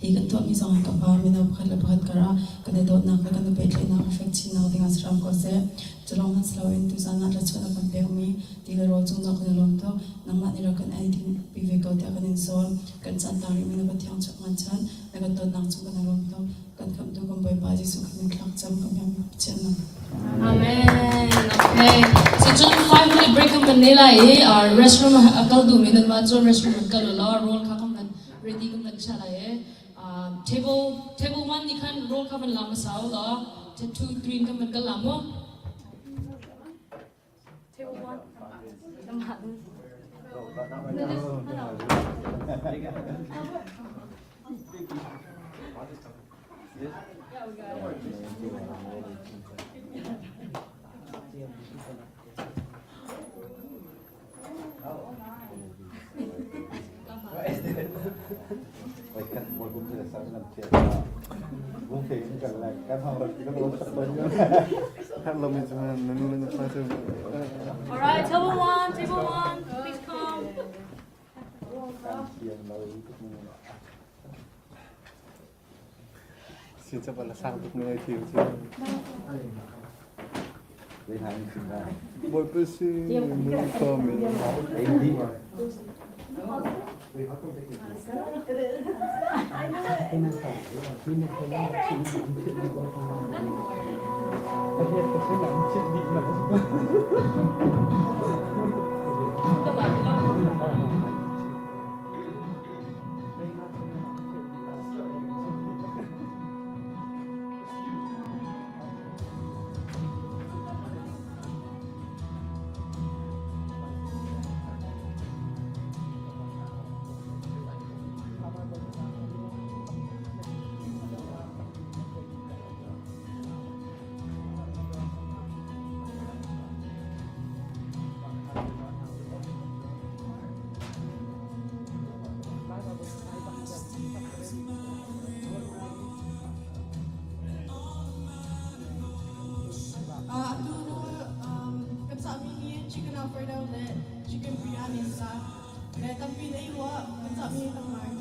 Hi kan tuahmi zong hi ka Pa mino pakhat le pakhat karah kan i dawtnak le kan i pehtlaihnak a fek chinnak dingah si hram ko seh. Cu lawng hmanh si loin tuzan ah thlachuah na kan pekmi ti le rawl cung zong kan i lawm tuk. Nangmah nih rak kan ei dingpi ve ko tiah kan in sawm. Kan caan tang rihmi na Pathian chuak ngan chan na kan dawtnak cung kan i lawm tuk. Kan khamhtu kan Bawipa Jesuh Khrih min thlacam kan biakmi Pathian.
Amen. Okay. So cun 5 minute break kan van nei lai i restroom a kal duhmi nan mah cun restroom an kal law roll kha kan van ready kan van chia lai i table 1 nih khan roll kha van la hmasa u law 2 3 kan van kal la mu.
Table 1. All right, table 1, table 1, please come.
Xin cho bạn là sang tục người thiếu chứ. Boy si mu ko mi. Atu kan sahmi hi chicken alfredo le chicken biryani sa le tampi na i ruah kan sahmi tam ngai.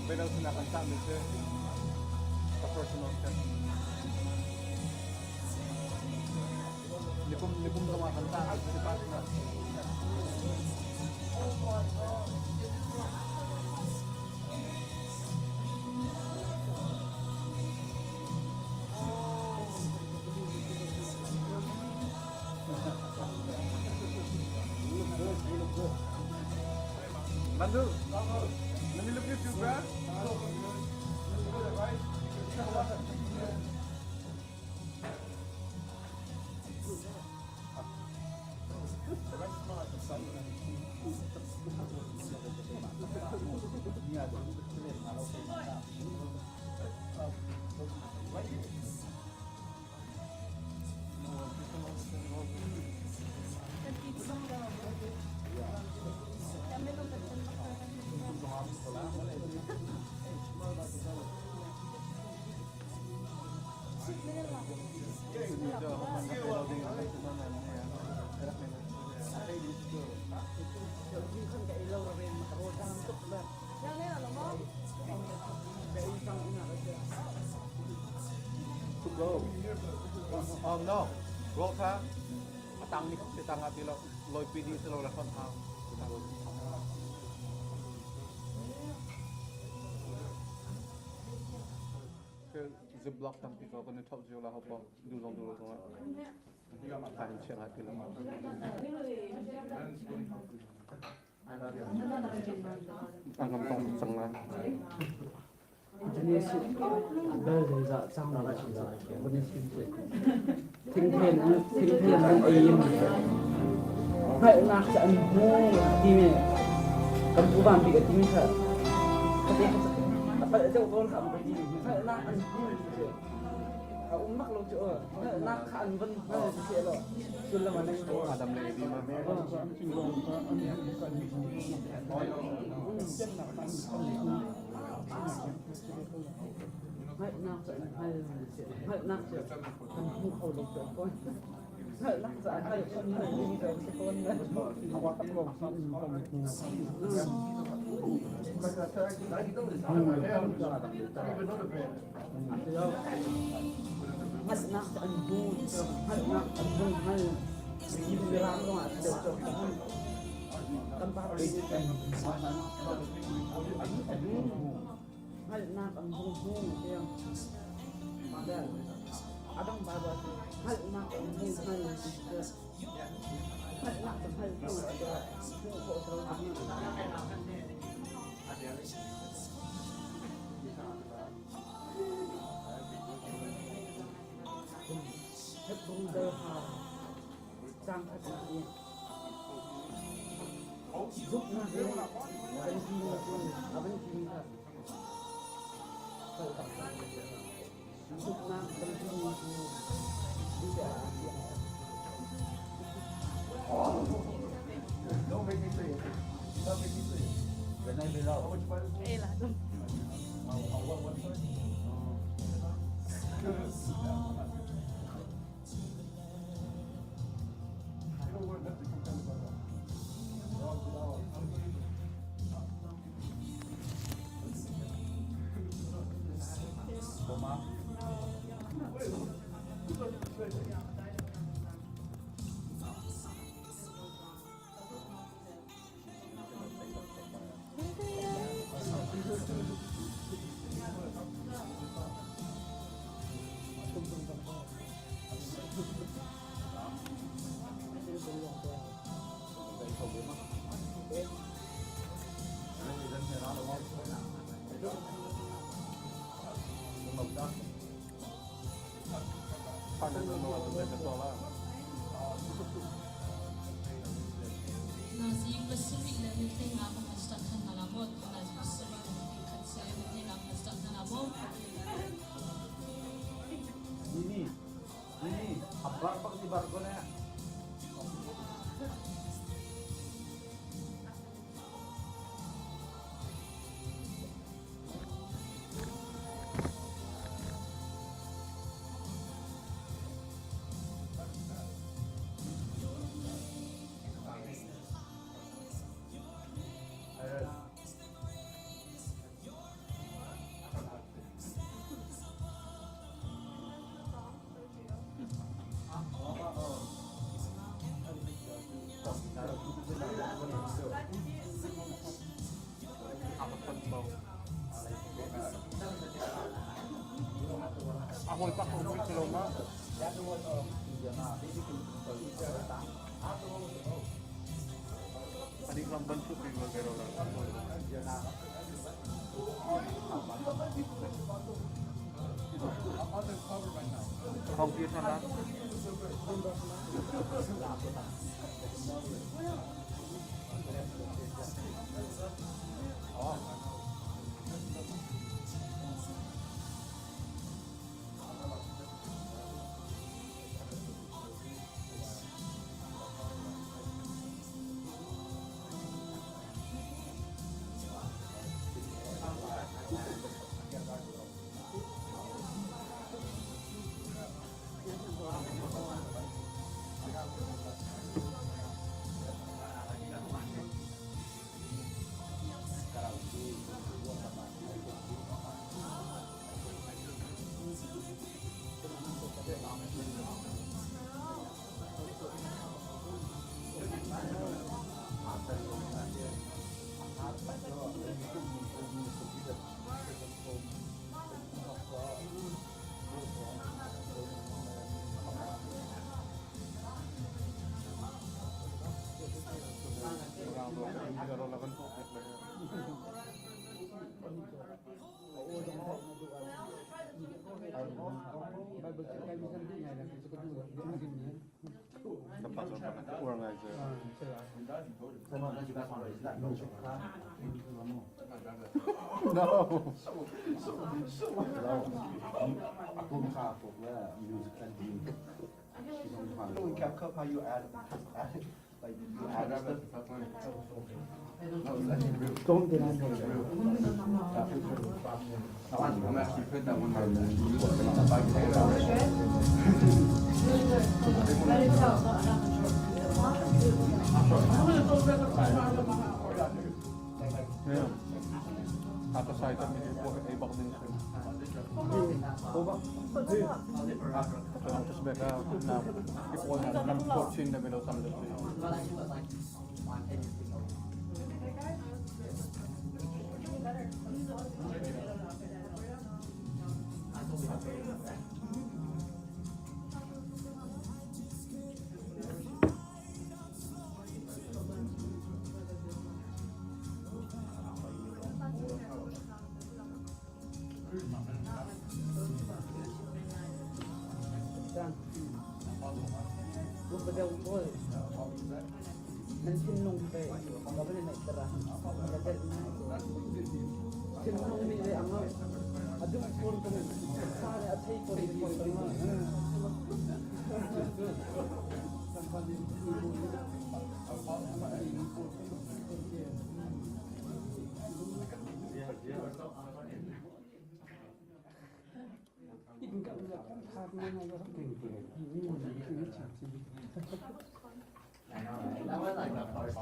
Mino sinah kan cahmi cu ka personal test. Nikum nikum zongah kan cah si pa sinah. Nandu, let me look at you, bro. To go. No. Roll kha a tang ni si tang ah ti lo loi pi di si lo la son hau. Ziplock tampi ko kan i thop cio la hopo du zong du lo zong ah ta hin chiang hai ti lo. An kan tong cang lai.
Thingthen an ei in hngalhnak cu an hmu timi kan pu van bik a timi kha a palh deuh tawn kha an ti hngalhnak an hmu ti cu a um bak lo cu hngalhnak kha an van hngal ti si lo sullam an nei
Adam le Evi ma
Hngalhnak cu an hngal hngalhnak cu kan hmu kho lo cu fawn. Hngalhnak cu an hngal an hngal ding cu si fawn. Hngalhnak cu an hmu hngalhnak an hmu hngal. Mirang zong ah deuh cawk kan pa Hngalhnak an hung hmu tiang a dang Baibal cu hngalhnak an hung hngal ti si. Hngalhnak cu hngal hnu hmuh khawh si lo Hebrew dal ha cang khat i Zumhnak in kan timi cu a van timi kha zumhnak kan timi cu zeitiah a ti
Don't make me say it. Don't make me say it.
Nazi pasarih le nithling ah ka pastor khan na la maw? Nazi pasarih le nithling khat se nithling ah pastor na la maw?
Ini, ini, abar bak di bar ko na.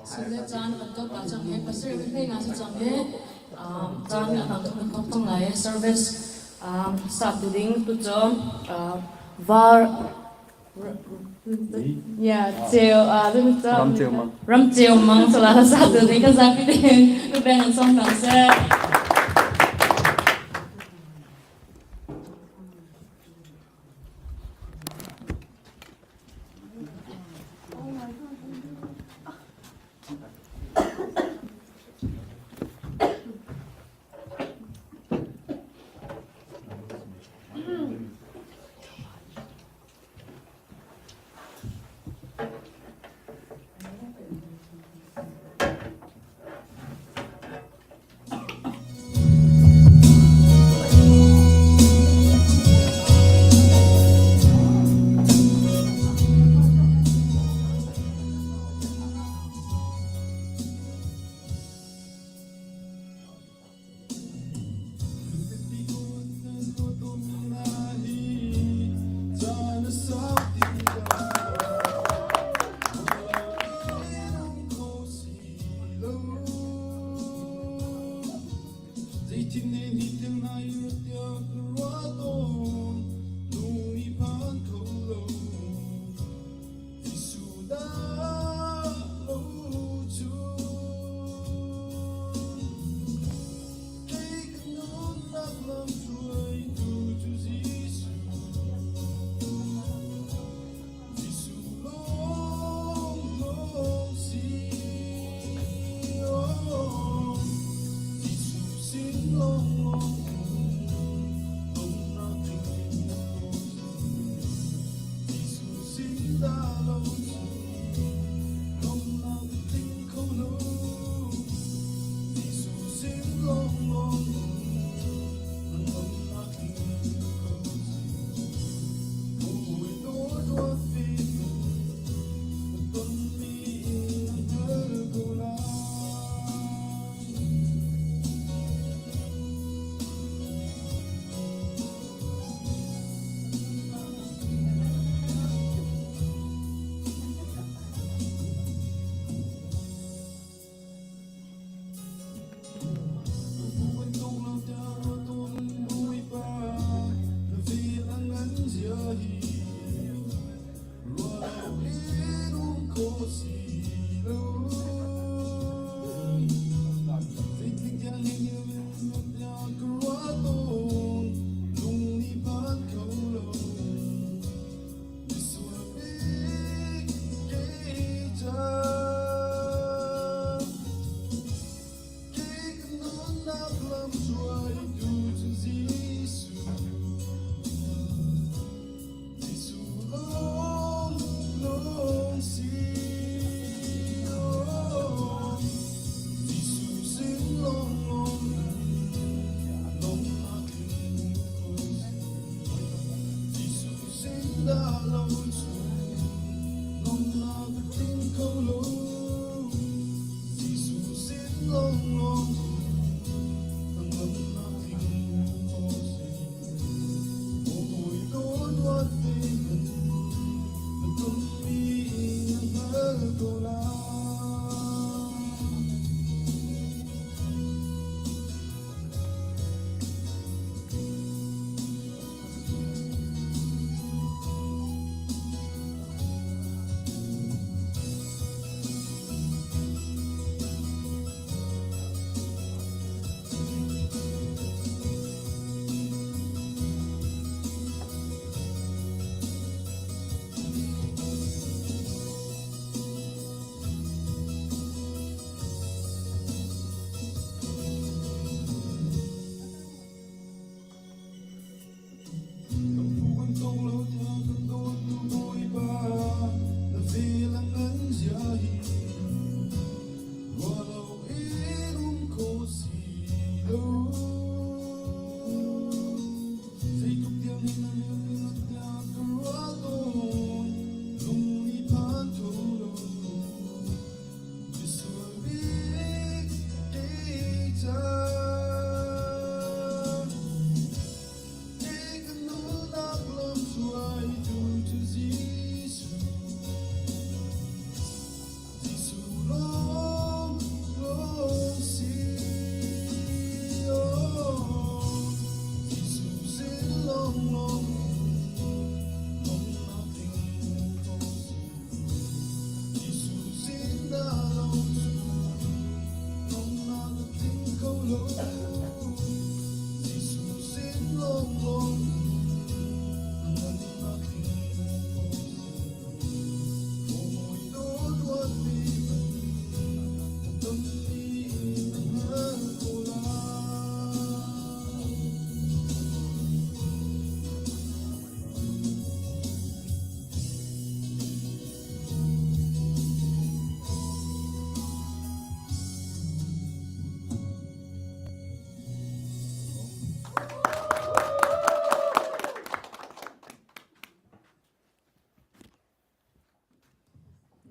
Sule caan kan tuah pah cang i pasir mi hlei nga si cang i caan a dang kan thawk cang lai i service start tu ding tu cu var Yeah, ceu
Ram ceu mang.
Ram ceu mang sala sa tu ding kan zapi ding beng an song nang se.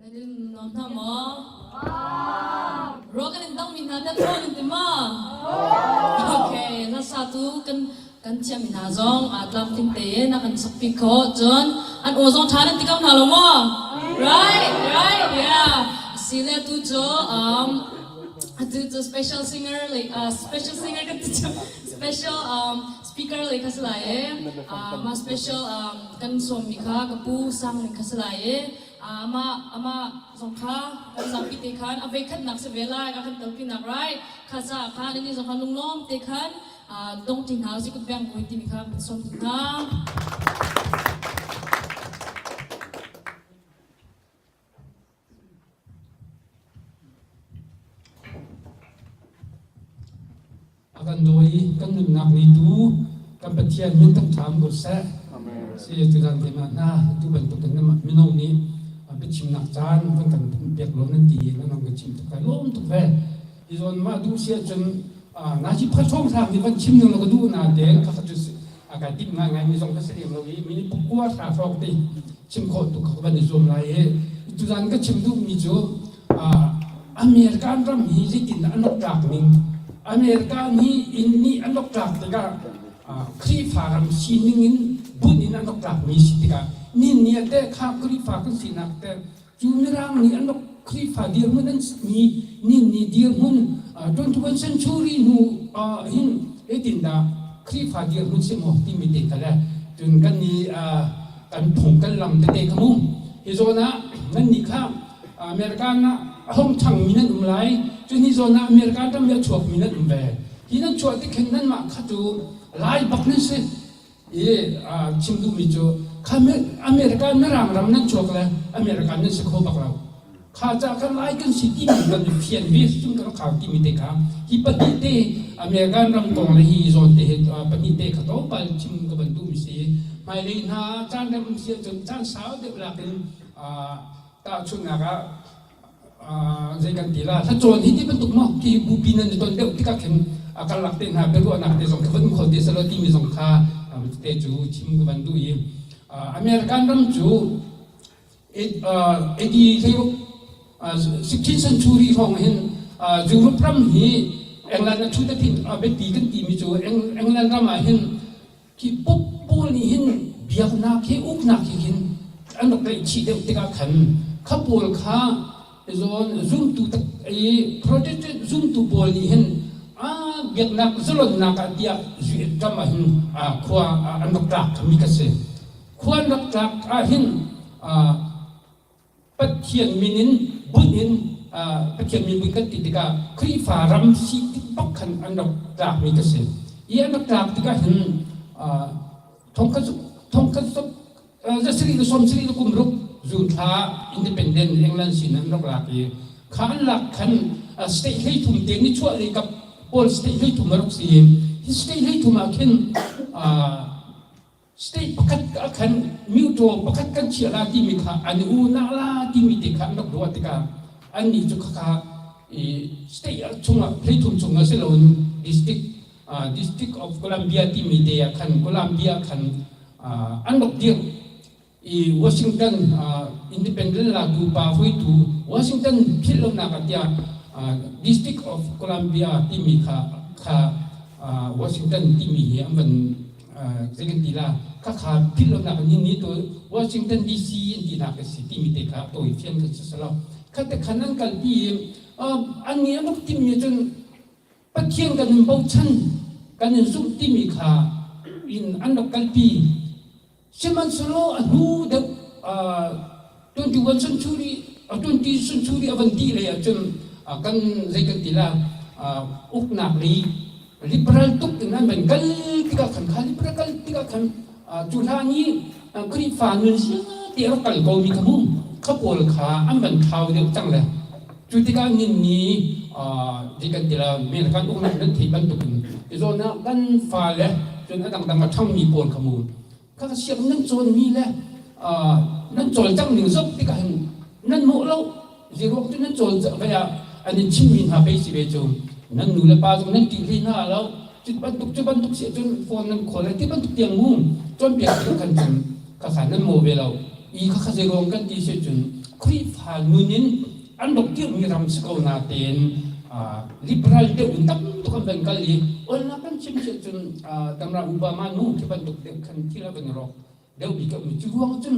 Nan in nuam hna maw? Ruah kan in dangmi hna teh thawn in ti maw? Okay, hlasa tu kan kan thiammi hna zong aa tlamtling tein a kan sakpi khawh. Cun an aw zong ṭha nan ti ko hna lo maw? Right, right, yeah. Sile tu cu um atu cu special singer like uh, special singer kan ti cu special um speaker lei kha si lai e. Uh, ma special um kan sawmmi kha ka pu sang ning kha si lai e. Amah amah zong kha kan zapi te khan a veikhatnak si ve lai a kan telpinak right kha caah khan ani zong kha lunglawm te khan dongṭi hna usih kut beng buin timi kha kan sawm hna.
A kan dawi i kan nunnak ngeitu kan Pathian min thangṭha ko seh. Si tuzan te ma hna tu bantuk in mino nih biachimnak caan van kan pek lo nan ti nan kan chim tuk kai lawm tuk ve. Hi zawn mah duh si ahcun na chi phathong thlang hi van chim ning lo ka duh na te ka kha cu a kai timh ngai ngai mi zong ka si lem lo i minute pakua hra hrawk te chim khawh tuk ka van i zuam lai i tuzan ka chim duh mi cu American ram hi zeitin an rak tlak ning America nih inn nih an rak tlak tikah Khrihfa ram sining in bunh in an rak tlakmi si tikah nin ni ah teh kha Khrihfa kan sinak teh cu Mirang nih an rak Khrihfa dirhmun an mi nin ni dirhmun 21 century hnu hin zeitindah Khrihfa dirhmun si maw timi te kha le cun kan nih kan phung kan lam tete kha mu hi zawn ah nan nih kha American ah a hong ṭhangmi nan um lai cun hi zawn ah American ram i a chuakmi nan um ve hi nan chuah tik khin nanmah kha cu lai bak nan si i chim duhmi cu kha American Mirang ram nan chuak le American nan si kho bak lo kha ca kha lai kan si timi kan i fian ve chung kan khau timi te kha hi pahnih te American ram kong le hi zawn te hi pahnih te kha tlawmpal chim ka van duhmi si hmailei hna caan rem um si ahcun caan sau deuh lak in tahchunhnak ah zei kan ti la hlacawn hi ti bantuk maw khi bupi nan i ton deuh tikah khin a karlak te hna biaruahnak te zong kha van kho te selaw timi zong kha te cu chim ka van duh i American ram cu AD hleiruk 16th century hrawng hin Europe ram hi England a thu te biapi kan timi cu England ram ah hin Hi Pope pawl nih hin biaknak hi uknak hi hin an rak tlaihchih deuh tikah khan kha pawl kha zawn zumtu tak i Protestant zumtu pawl nih hin a biaknak zalonnak ah tiah ram ah hin khua an rak tlak mi ka si. Khua an rak tlak ah hin Pathian min in bunh in Pathian min bunh kan ti tikah Khrihfa ram si tik bak khan an rak tlakmi ka si. I an rak tlak tikah hin thongkhat thongkhat zasarih le sawmsarih le kum ruk June thla independent England sin an rak lak i kha an lak khan state 13 te ni chuah lei kap pawl state 13 a rak si. Hi state 13 ah khin State pakhat ah khan mutaw pakhat kan chiah la timi kha an i u na la timi te kha an rak ruah tikah annih cu khakha i state chungah hleithum chungah si loin district district of Columbia timi te ah khan Columbia khan an rak dirh i Washington independent latu pa hruaitu Washington philh lonak ah tiah District of Columbia timi kha kha Washington timi hi an van zei kan ti la kha kha philh lonak ni ni tu Washington DC an ti nak a si timi te kha tawi fian kan si salo kha te khan an kalpi i an nih an rak timmi cun Pathian kan in bochan kan in zumh timi kha in an rak kalpi Sihmanhsehlaw a hnu deuh 21 century 20 century a van dih lei ahcun kan zei kan ti la uknak lei liberal tuk in an van kal tikah khan kha liberal kal tikah khan cu hlan i Khrihfa nun vialte a rak kal ko mi kha mu kha pawl kha an van thlau deuh cang le cu tikah nin ni zei kan ti la American uknak nan theih bantukin zawn ah kan fale cun a dangdang a ṭhangmi pawl kha mu kha siang nan cawnmi le nan cawlcangh ning zoh tikah hin nan mawh lo zeiruang cu nan cawl vai ah an in chimmi hna pei si ve cu nan nu le pa zong nan ṭih hlei hna lo cu bantuk cu bantuk si ahcun phone nan khawl ti bantuk tiang mu cawnpiak tikah khan cun khakha nan maw ve lo i khakha zeiruang kan ti si cun Khrihfa nun in an rak dirhmi ram si ko natein liberal deuh in tam tuk an van kal i olnak kan chim si cun tamra Obama nu khi bantuk deuh khan thil a van rawk deuh bik a um cu ruang cun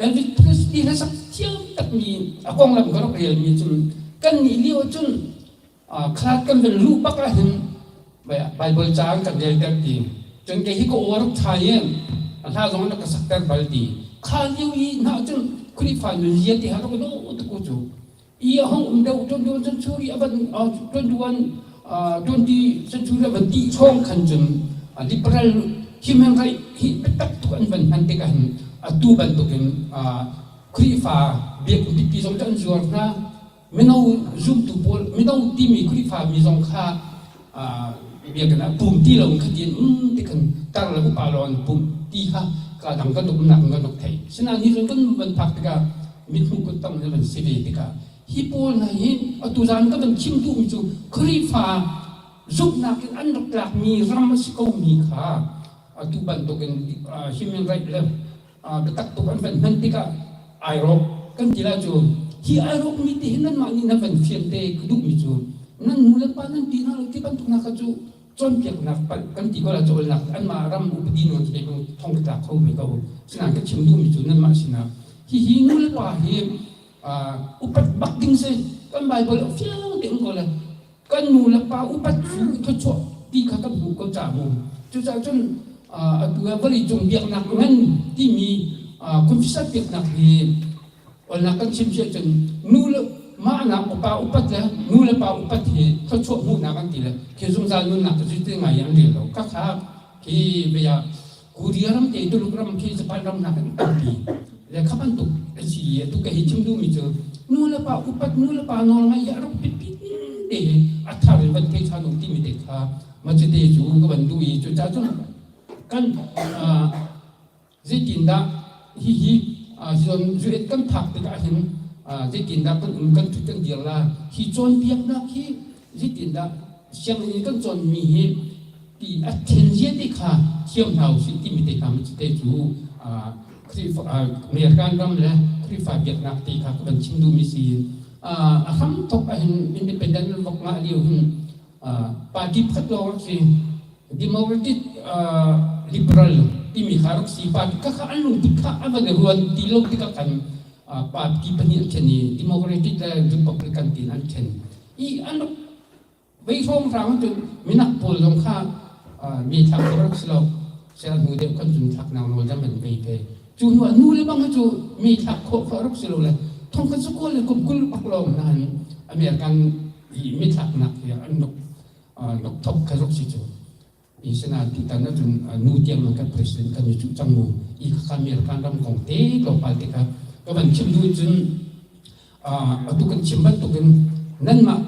Elvis Presley hlasak thiam takmi a konglam ka rak relmi cun kan nih lio cun Khalat kan van luh bak ah hin Bible ca an kan relter ti. Cun kei hi ka aw rak ṭha i a hla zong an ka sakter bal ti. Kha lio i hna cun Khrihfa nunzia ti ha rak dawh tuk u cu. I a hong um deuh 21 century a van 21 20 century a van ti chawng khan cun liberal human right hi biatak tuk an van hman tikah hin atu bantukin Khrihfa biakinn pipi zong cu an zuar hna. Mino zumtu pawl mino timi Khrihfa mi zong kha biakinn ah pum ti lo in khatin um ti khan tar le upa lawng an pum. ti kha ka dang kan umnak kan rak thei. Sinain hi zon kan van phak tikah mithmuh kuttang na van si ve tikah hi pawl hna hi atu zan ka van chim duhmi cu Khrihfa zumhnak in an rak tlakmi ram a si komi kha atu bantukin human right le biatak tuk an van hman tikah ai rawk kan ti lai cu. Hi ai rawk mi te hi nanmah nih nan van fian te ka duhmi cu nan nu le pa nan ti hna lo ti bantuk hna kha cu cawnpiaknak palh kan ti ko la cawlnak anmah ram upadi nawl te ko thong ka tlak kho ve ko. Sinain ka chim duhmi cu nanmah sinah hihi nu le pa hi upat bak ding si. Kan Bible a fiang te um ko le kan nu le pa upat cu thawchuah ti kha kan hmuh ko ca mu. Cucaah cun atu ah vawlei cung biaknak ngan timi Confucius biaknak hi olnak kan chim si ahcun nu le mah nak upa upat le nu le pa upat hi thawchuah hmuhnak an ti le khi zungzal nunnak cu ti ngai an rel lo. Ka kha khi bia Korea ram te, Tuluk ram khi, Japan ram hna kan tampi le kha bantuk a si i atu ka hi chim duhmi cu nu le pa upat, nu le pa nawl ngaih hi a rak biapit te hi a thar in van thei ṭhan u timi te kha macite cu ka van duh i cucaah cun kan zeitindah hihi zawn zuet kan phak tikah hin zeitindah kan um, kan ṭhut, kan dir la, hi cawnpiaknak hi zeitindah sianginn in kan cawnmi hi ti a ṭhen zia te kha thiam hna usih timi te kha te cu Khrihfa American ram le Khrihfa biaknak te kha ka van chim duhmi si. A hramthok ahhin independent vok ngah lio hin party pakhat lawng rak si, Democratic Liberal timi kha rak si. Party kha kha an lungput kha a van i ruan ti lo tikah khan party pahnih an ṭhen i Democratic le Republican tiin an ṭhen i an rak vei hrawnghrang cun minak pawl zong kha mi thlak khawh rak si lo. Sel hnu deuh kan cun thlaknak nawl dam an vei ve. Cu hnu ah nu le bang cu mi thlak khawh kha rak si lo le thong khat sakua le kum 20 bak lawng nain American i mi thlaknak hi an rak rak thok kha rak si cu. I sinain tutan ahcun nu tiang kan president kan i cuh cang mu. I khakha American ram kong te tlawmpal te kha ka van chim duh cun atu kan chim bantukin nanmah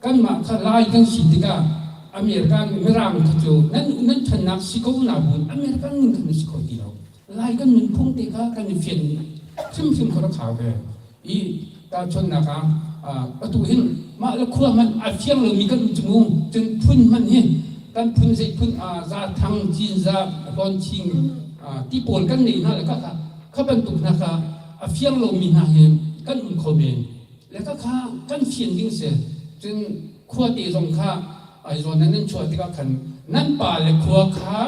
kanmah kha Lai kan si tikah American Mirang kha cu nan nan ṭhannak si ko na bun American nun khan si kho ti lo. Lai kan nunphung te kha kan i fian hrimhrim kha rak hau ve. I tahchunhnak ah atu hin mah le khua hmanh a fiang lomi kan um cu mu. Cun phun hmanh hi kan phun zei phun za thang cinza hlawnching ti pawl kan nei hna le kha kha kha bantuk hna kha a fiang lomi hna hi kan um kho men le kha kha kan fian ding si. Cun khuate zong kha Aizawl nan nan chuah tikah khan nan pa le khua kha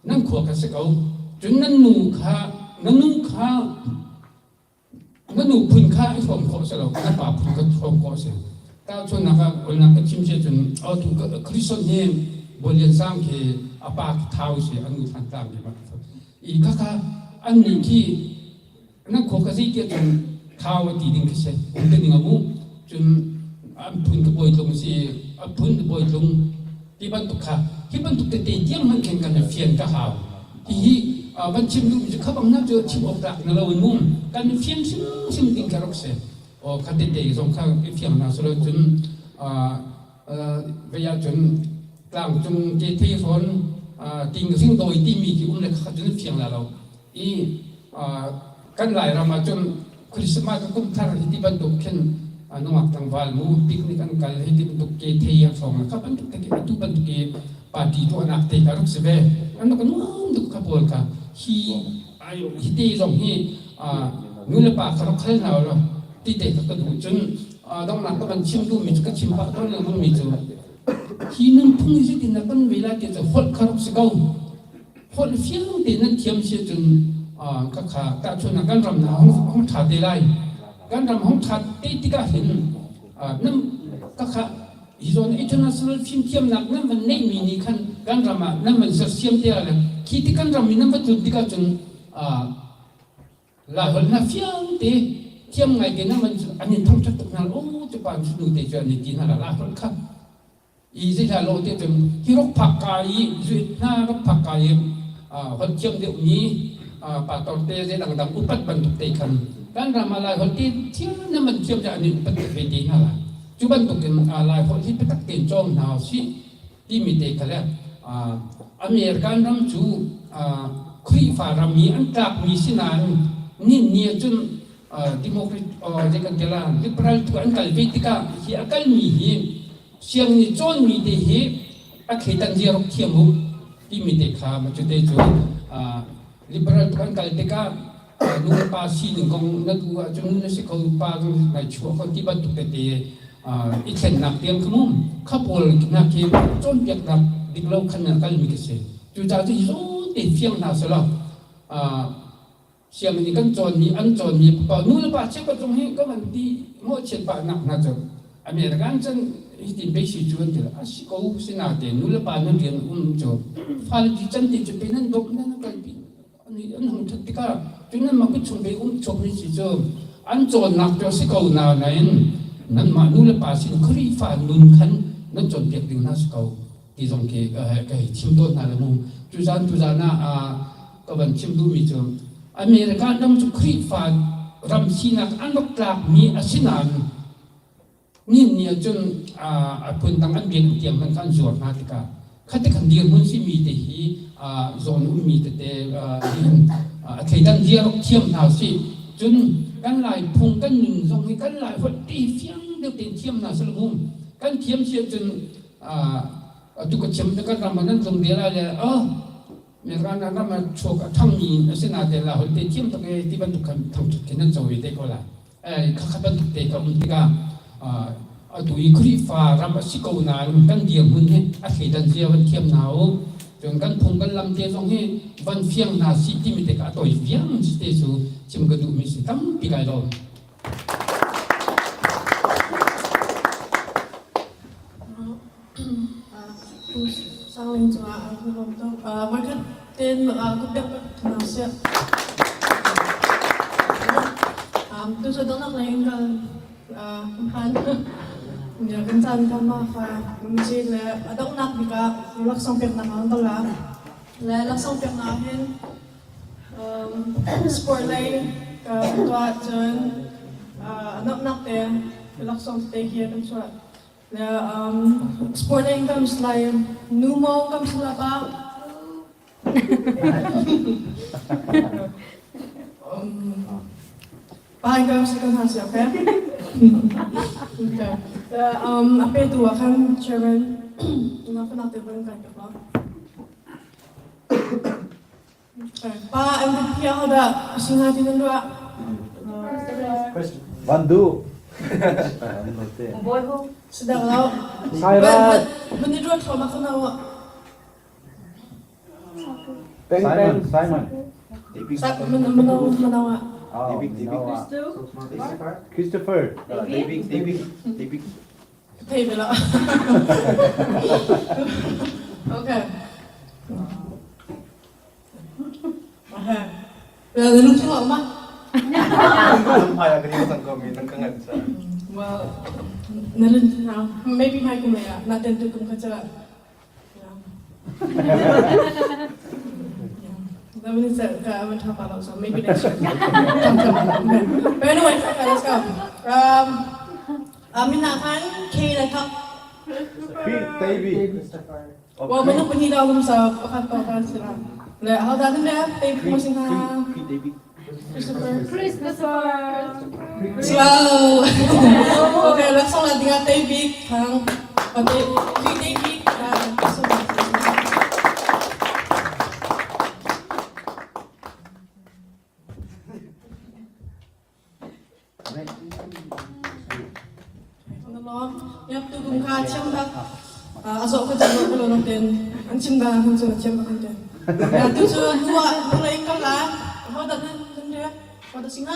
nan khua kha si ko. Cun nan nu kha na nu kha na nu phun kha i hrawm khawh si lo, na pa phun kha hrawm khawh si. Tahchunhnak ah olnak ka chim si cun tu Christian hi Bawi Sang khi a pa khi Thau si, a nu Thantlang khi i khakha an nih khi nan khua ka zei tiah cun Thau a ti ding khi si um te ning a mu. Cun an phun ka bawi tlung si, a phun ka bawi tlung ti bantuk kha hi bantuk tete tiang hmanh khin kan i fian ka hau. Hihi van chim duhmi cu kha bang na cu chim awk tlak na lo in mum kan i fian hrimhrim ding kha rak si. Aw kha tete zong kha i fiang hna silo cun vei ahcun tlangcung ke thei hrawn ting ring dawi timi khi um le kha cun fiang la lo. I kan Lairam ah cun Christmas kum thar hi ti bantuk khin nungak tlangval mu picnic an kal hi ti bantuk ke thei a hrawng kha bantuk te atu bantuk i party tuahnak te kha rak si ve. An rak nuam tuk kha pawl kha. Hi hi te zong hi nu le pa kha rak khal hna lo ti te kha ka duh. Cun donghnak ka van chim duhmi cu ka chim pah tawn lengmang mi cu hi nunphung hi zeitin dah kan ve lai ti cu holh kha rak si ko. Holh fiang tein nan thiam si ahcun khakha tahchunhnak kan ram hna hong ṭha te lai. Kan ram hong ṭha te tikah hin nan khakha hi zawn international fimthiamnak nan van neihmi nih khan kan ram ah nan van sersiam te ah le khi ti kan ram i nan va tlun tikah cun Laiholh hna fiang te thiam ngai te nan van an in thangṭhat tuk hna. Aw cu pa nu te cu an i ti hna la Laiholh kha i zeihlah lo te cun hi rok phak ka i zuit hna rok phak ka i holh thiam deuh mi pastor te zei dangdang upat bantuk te khan kan ram ah Lai holh te thiam na man thiam te an in upat te ve te hna la. Cu bantuk in Lai holh hi biatak tein cawng hna usih timi te kha le American ram cu. Khrihfa ram i an tlakmi si nain nin ni ahcun democrat zei kan ti la liberal tu an kal ve tikah hi a kalmi hi siang nih cawnmi te hi a thleidan zia ruk thiam u timi te kha ma cu te cu liberal tu an kal tikah nu le pa sining kong na duh ahcun nu na si kho pa zong nai chuah kho ti bantuk tete i thlennak tiang kha mum kha pawl nak khi cawnpiaknak dik lo khan na kalmi ka si. Cucaah cu hi te fiang hna selaw sianginn i kan cawnmi an cawnmi pa nu le pa cheukhat zong hi ka van ti mawhchiat pah nak hna cu American cun hitin pei si cu an ti a si ko sinain nu le pa nan rian um cu fale ti can ti cu pe nan dawp nan kalpi an hung ṭhat tikah cu nanmah kut chung ve um chuakmi si cu an cawnnak cu a si ko nain nanmah nu le pa sin Khrihfa nun khan nan cawnpiak ding hna si ko ti zong khi ka hei chim tawn hna le mu. Tuzan tuzan ah ka van chim duhmi cu America ram cu Khrihfa ram sinak an rak tlakmi a si nain Nin ni ahcun a phundang an biakinn tiang hmanh kha an zuar hna tikah khati khan dirhmun simi te hi zawn ummi tete a thleidan zia rak thiam hna usih. Cun kan Lai phung kan nun zong hi kan Lai holh ti fiang deuh tein thiam hna seh mu. Kan thiam si ahcun atu ka thiam kan ram ah nan tlung ve lai le oh Mirang ram ah chuak a ṭhangmi a si nain la holh te thiam tuk ee ti bantuk khan thangṭhat khi nan co ve te ko lai. Khakha bantuk te ka um tikah atu i Khrihfa ram a si ko nain kan dirhmun hi a thleidan zia van thiam hna u. Cun kan phung kan lam te zong hi van fiang hna si timi te ka a tawi fiang si te cu chim ka duhmi si tampi kai lawm.
Sangling cungah an lawm tuk. Voikhat tein kutbek hna sih. Tu cu donghnak lei in kal kan phan. Kan caan kan ma kha si le a donghnak bik ah laksawng peknak an tol la. Le laksawng peknak hin sport lei ka tuah cun a donghnak te laksawng te khi kan chuah. Sport in kam lai nu maw kam sila pa? Pa in kam si kan ha si okay? Okay. A pe tu ah khan chairman na ka nak te ban kai ka pa. Pa MVP ah dah singa ti nan ruah?
Van du.
Sedang lo.
Sairat.
Mun i ruat thluahmah ko na wa.
Peng Peng Simon.
Mun mun mun ah.
David David Christopher. David David David.
Thei ve lo. Okay. Okay. Na lung chung ma?
Hmai ah kan cang ko mi nang ka ngan sa.
Well, na lun maybe mai kum ya na ten tu kum kha cha. That was it. I went top out, so maybe next year. But anyway, okay, let's go. Min khan K le thak.
Baby.
Well, minung pahnih dah um sa pakhat pa kan sila. Le how dah ne baby mo sing ha. Christopher.
Christopher.
Wow. Okay, let's song la dinga baby thang. Pati baby Christopher. Yap tu kum kha chiam bak a zawh ka cang ko lo ten an chim da han chu chiam bak ten ya tu chu nuwa nu lai kam la ho da nan nan re ho da singa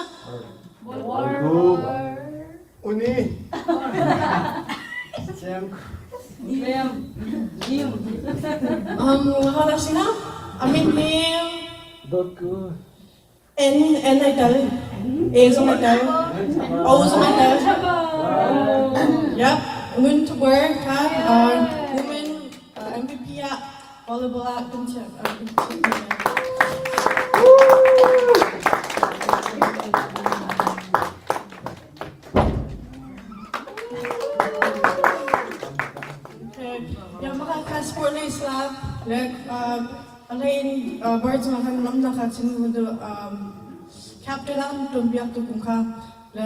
Uni.
Ho da singa amin him
Dot ku.
N N ai tel A zong ai tel O zong ai tel Yep Ngun to work kha women MVP ah volleyball ah kan chiah kan chiah. Okay. Ya maka kha sport lei sla le a hlei in. bar cungah khan lawmhnak kha chim captain ah kan ṭuanpiak tu kum kha le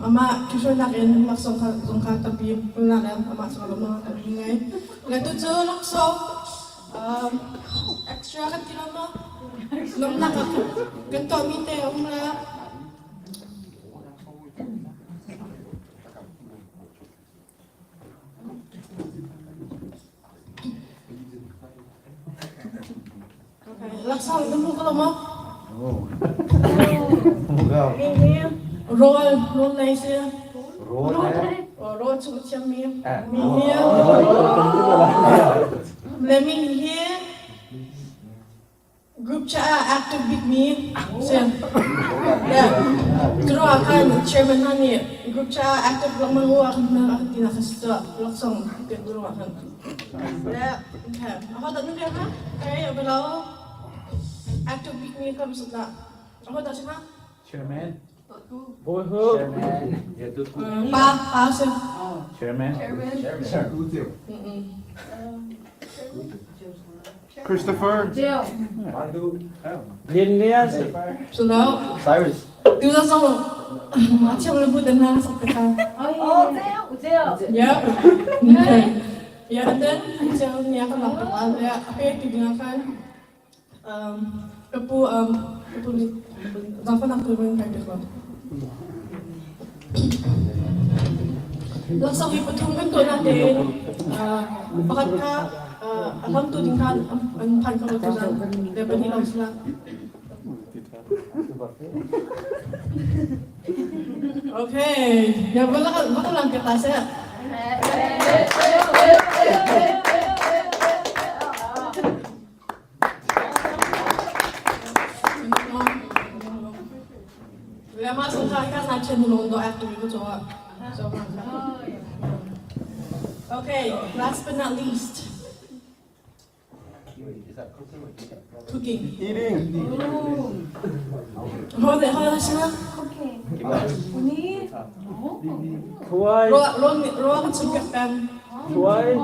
amah ṭhihruainak in laksawng kha zong kha tampi hmuhnak le amah cungah lawmhnak tampi ngei. Le tu cu laksawng extra kan ti lo maw? Lawmhnak kan tuahmi te a um le Laksawng na hmu ko lo maw? Rawl, rawl lei si.
Rawl
Rawl chung thiammi. Mi hi. Le mi hi Group chat ah active bikmi si. Yeah. Cu ruangah khan chairman hna nih group chat ah active lengmang u a kan a kan tinak kha si cu laksawng pek duh ruangah khan. Yeah. Okay. Ako dah nan ha? Okay, below active bikmi kam sut lah. Ako dah siapa?
Chairman.
Chairman. Pa, pa si.
Chairman.
Chairman.
Christopher.
Lian Lian.
Sudah.
Cyrus.
Tu dah sama. Macam mana pun tenang sampai kan.
Oh, Zeo, Zeo.
Yeah. Okay. Yeah, and then macam ni akan lakukan ya, apa yang digunakan kapu kapu dapat nak turun kai dekla. Laksong hi pathum kan tuah natin pakhat kha a hlamtu ding kha an phan kho lo tuzan le pahnih lawng sila. Okay, ya wala ka lang kita sa. Lama sungkai kan na chen long do active ko cho. So Okay, last but not least. Cooking.
Eating.
Ho de ho sila.
Cooking. Uni.
Thuai.
Ro ro ro kan chung kan.
Thuai.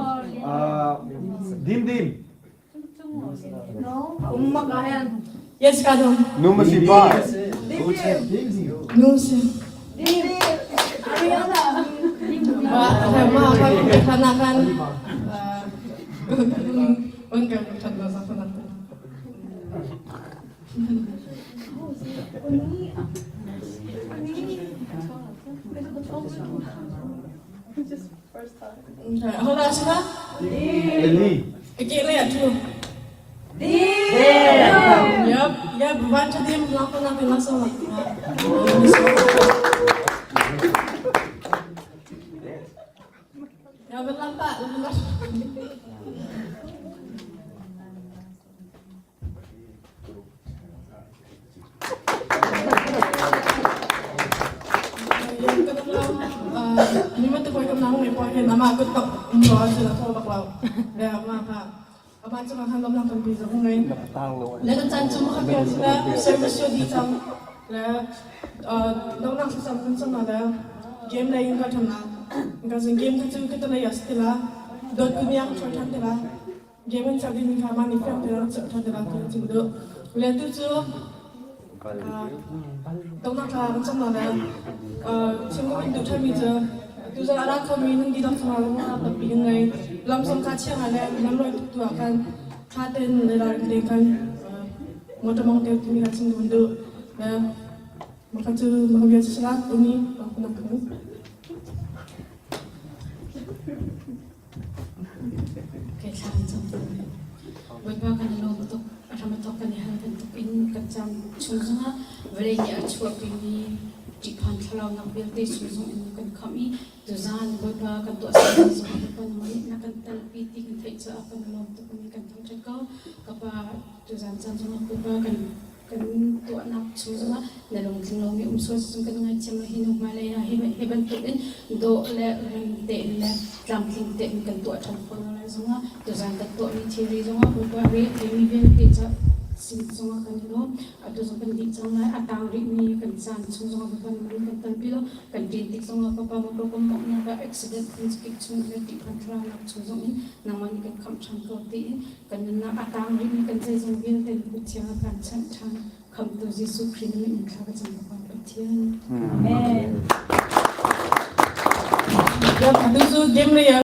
Dim dim.
No. Umakayan.
Yes, Kadong.
Numasipa.
Numsi.
Dim. Ariana.
Ma, ma, ma, kan, kan, kan, kan,
Uni. Uni. Just first time.
Okay, hold on, sila.
Eli.
Okay, le tu.
Dim.
Yup, yup, bantu dim lakukan natin langsung. Ya, berlampak, berlampak. Ni ma tu koi kam nang me poi hen ama ko tok lo se la tho bak lo le ama ka ama chu ma han lom lang tam pi zo ngai le kan chan chu ma ka pia sila service yo di chang le dong nang sam kan sam na le game le in ka tham na ka sin game ka chu ka ta le yas te la dot ku nya ka than te la game an chak din kha ma ni fiang te la chak than te la tu chu do le tu chu Dongnak tha kan cam na le chim ko in duh ṭhanmi cu tuzan a ra khomi nan dihlak cungah lungrualnak tampi kan ngei. Lamsam kha chia ngai le lamrawi tuk tu ah khan ṭha tein le ralring tein khan motor mong te timi kha chim kan duh. Le maka cu maka bia cu salat uni nak kan.
Okay, thla kan cam. Bawipa kan i lawm tuk. A hram a thawk kan i hal bantuk in kan cam chung zongah vawlei nih a chuahpimi ṭihphan thlalaunak vialte chung zong in kan khamh i tuzaan Bawipa kan tuahsernak zongah Bawipa nangmah nih na kan telpi ti kan theih caah kan i lawm tuk i kan thangṭhat ko. Ka Pa, tuzaan caan zongah Bawipa kan kan tuahnak chung zongah na lungtling lomi um sual cu kan ngaithiam lo hi nu hmailei ah hi bantuk in dawh le rem tein le tlamtling tein kan tuah ṭhan khawh lai zongah tuzaan kan tuahmi thilri zongah Bawipa ri a theimi vialte ca.
Sin zongah kan i lawm. Atu zong kan dih cang lai. A tang rihmi kan caan chung zongah Bawipa nih kan kalpi lo. Kan ṭin tik zongah Papa motor kan mawnghnak ah accident phun chung le ṭihphan thlaraunak chung zong in nangmah nih kan khamh ṭhan ko tiin kan nunnak a tang rihmi kan zeizong vialte na kut thiang ah kan chanh ṭhan. Khamhtu Jesuh Khrih min in thla ka cam Papa Pathian.
Amen.
Atu cu game real.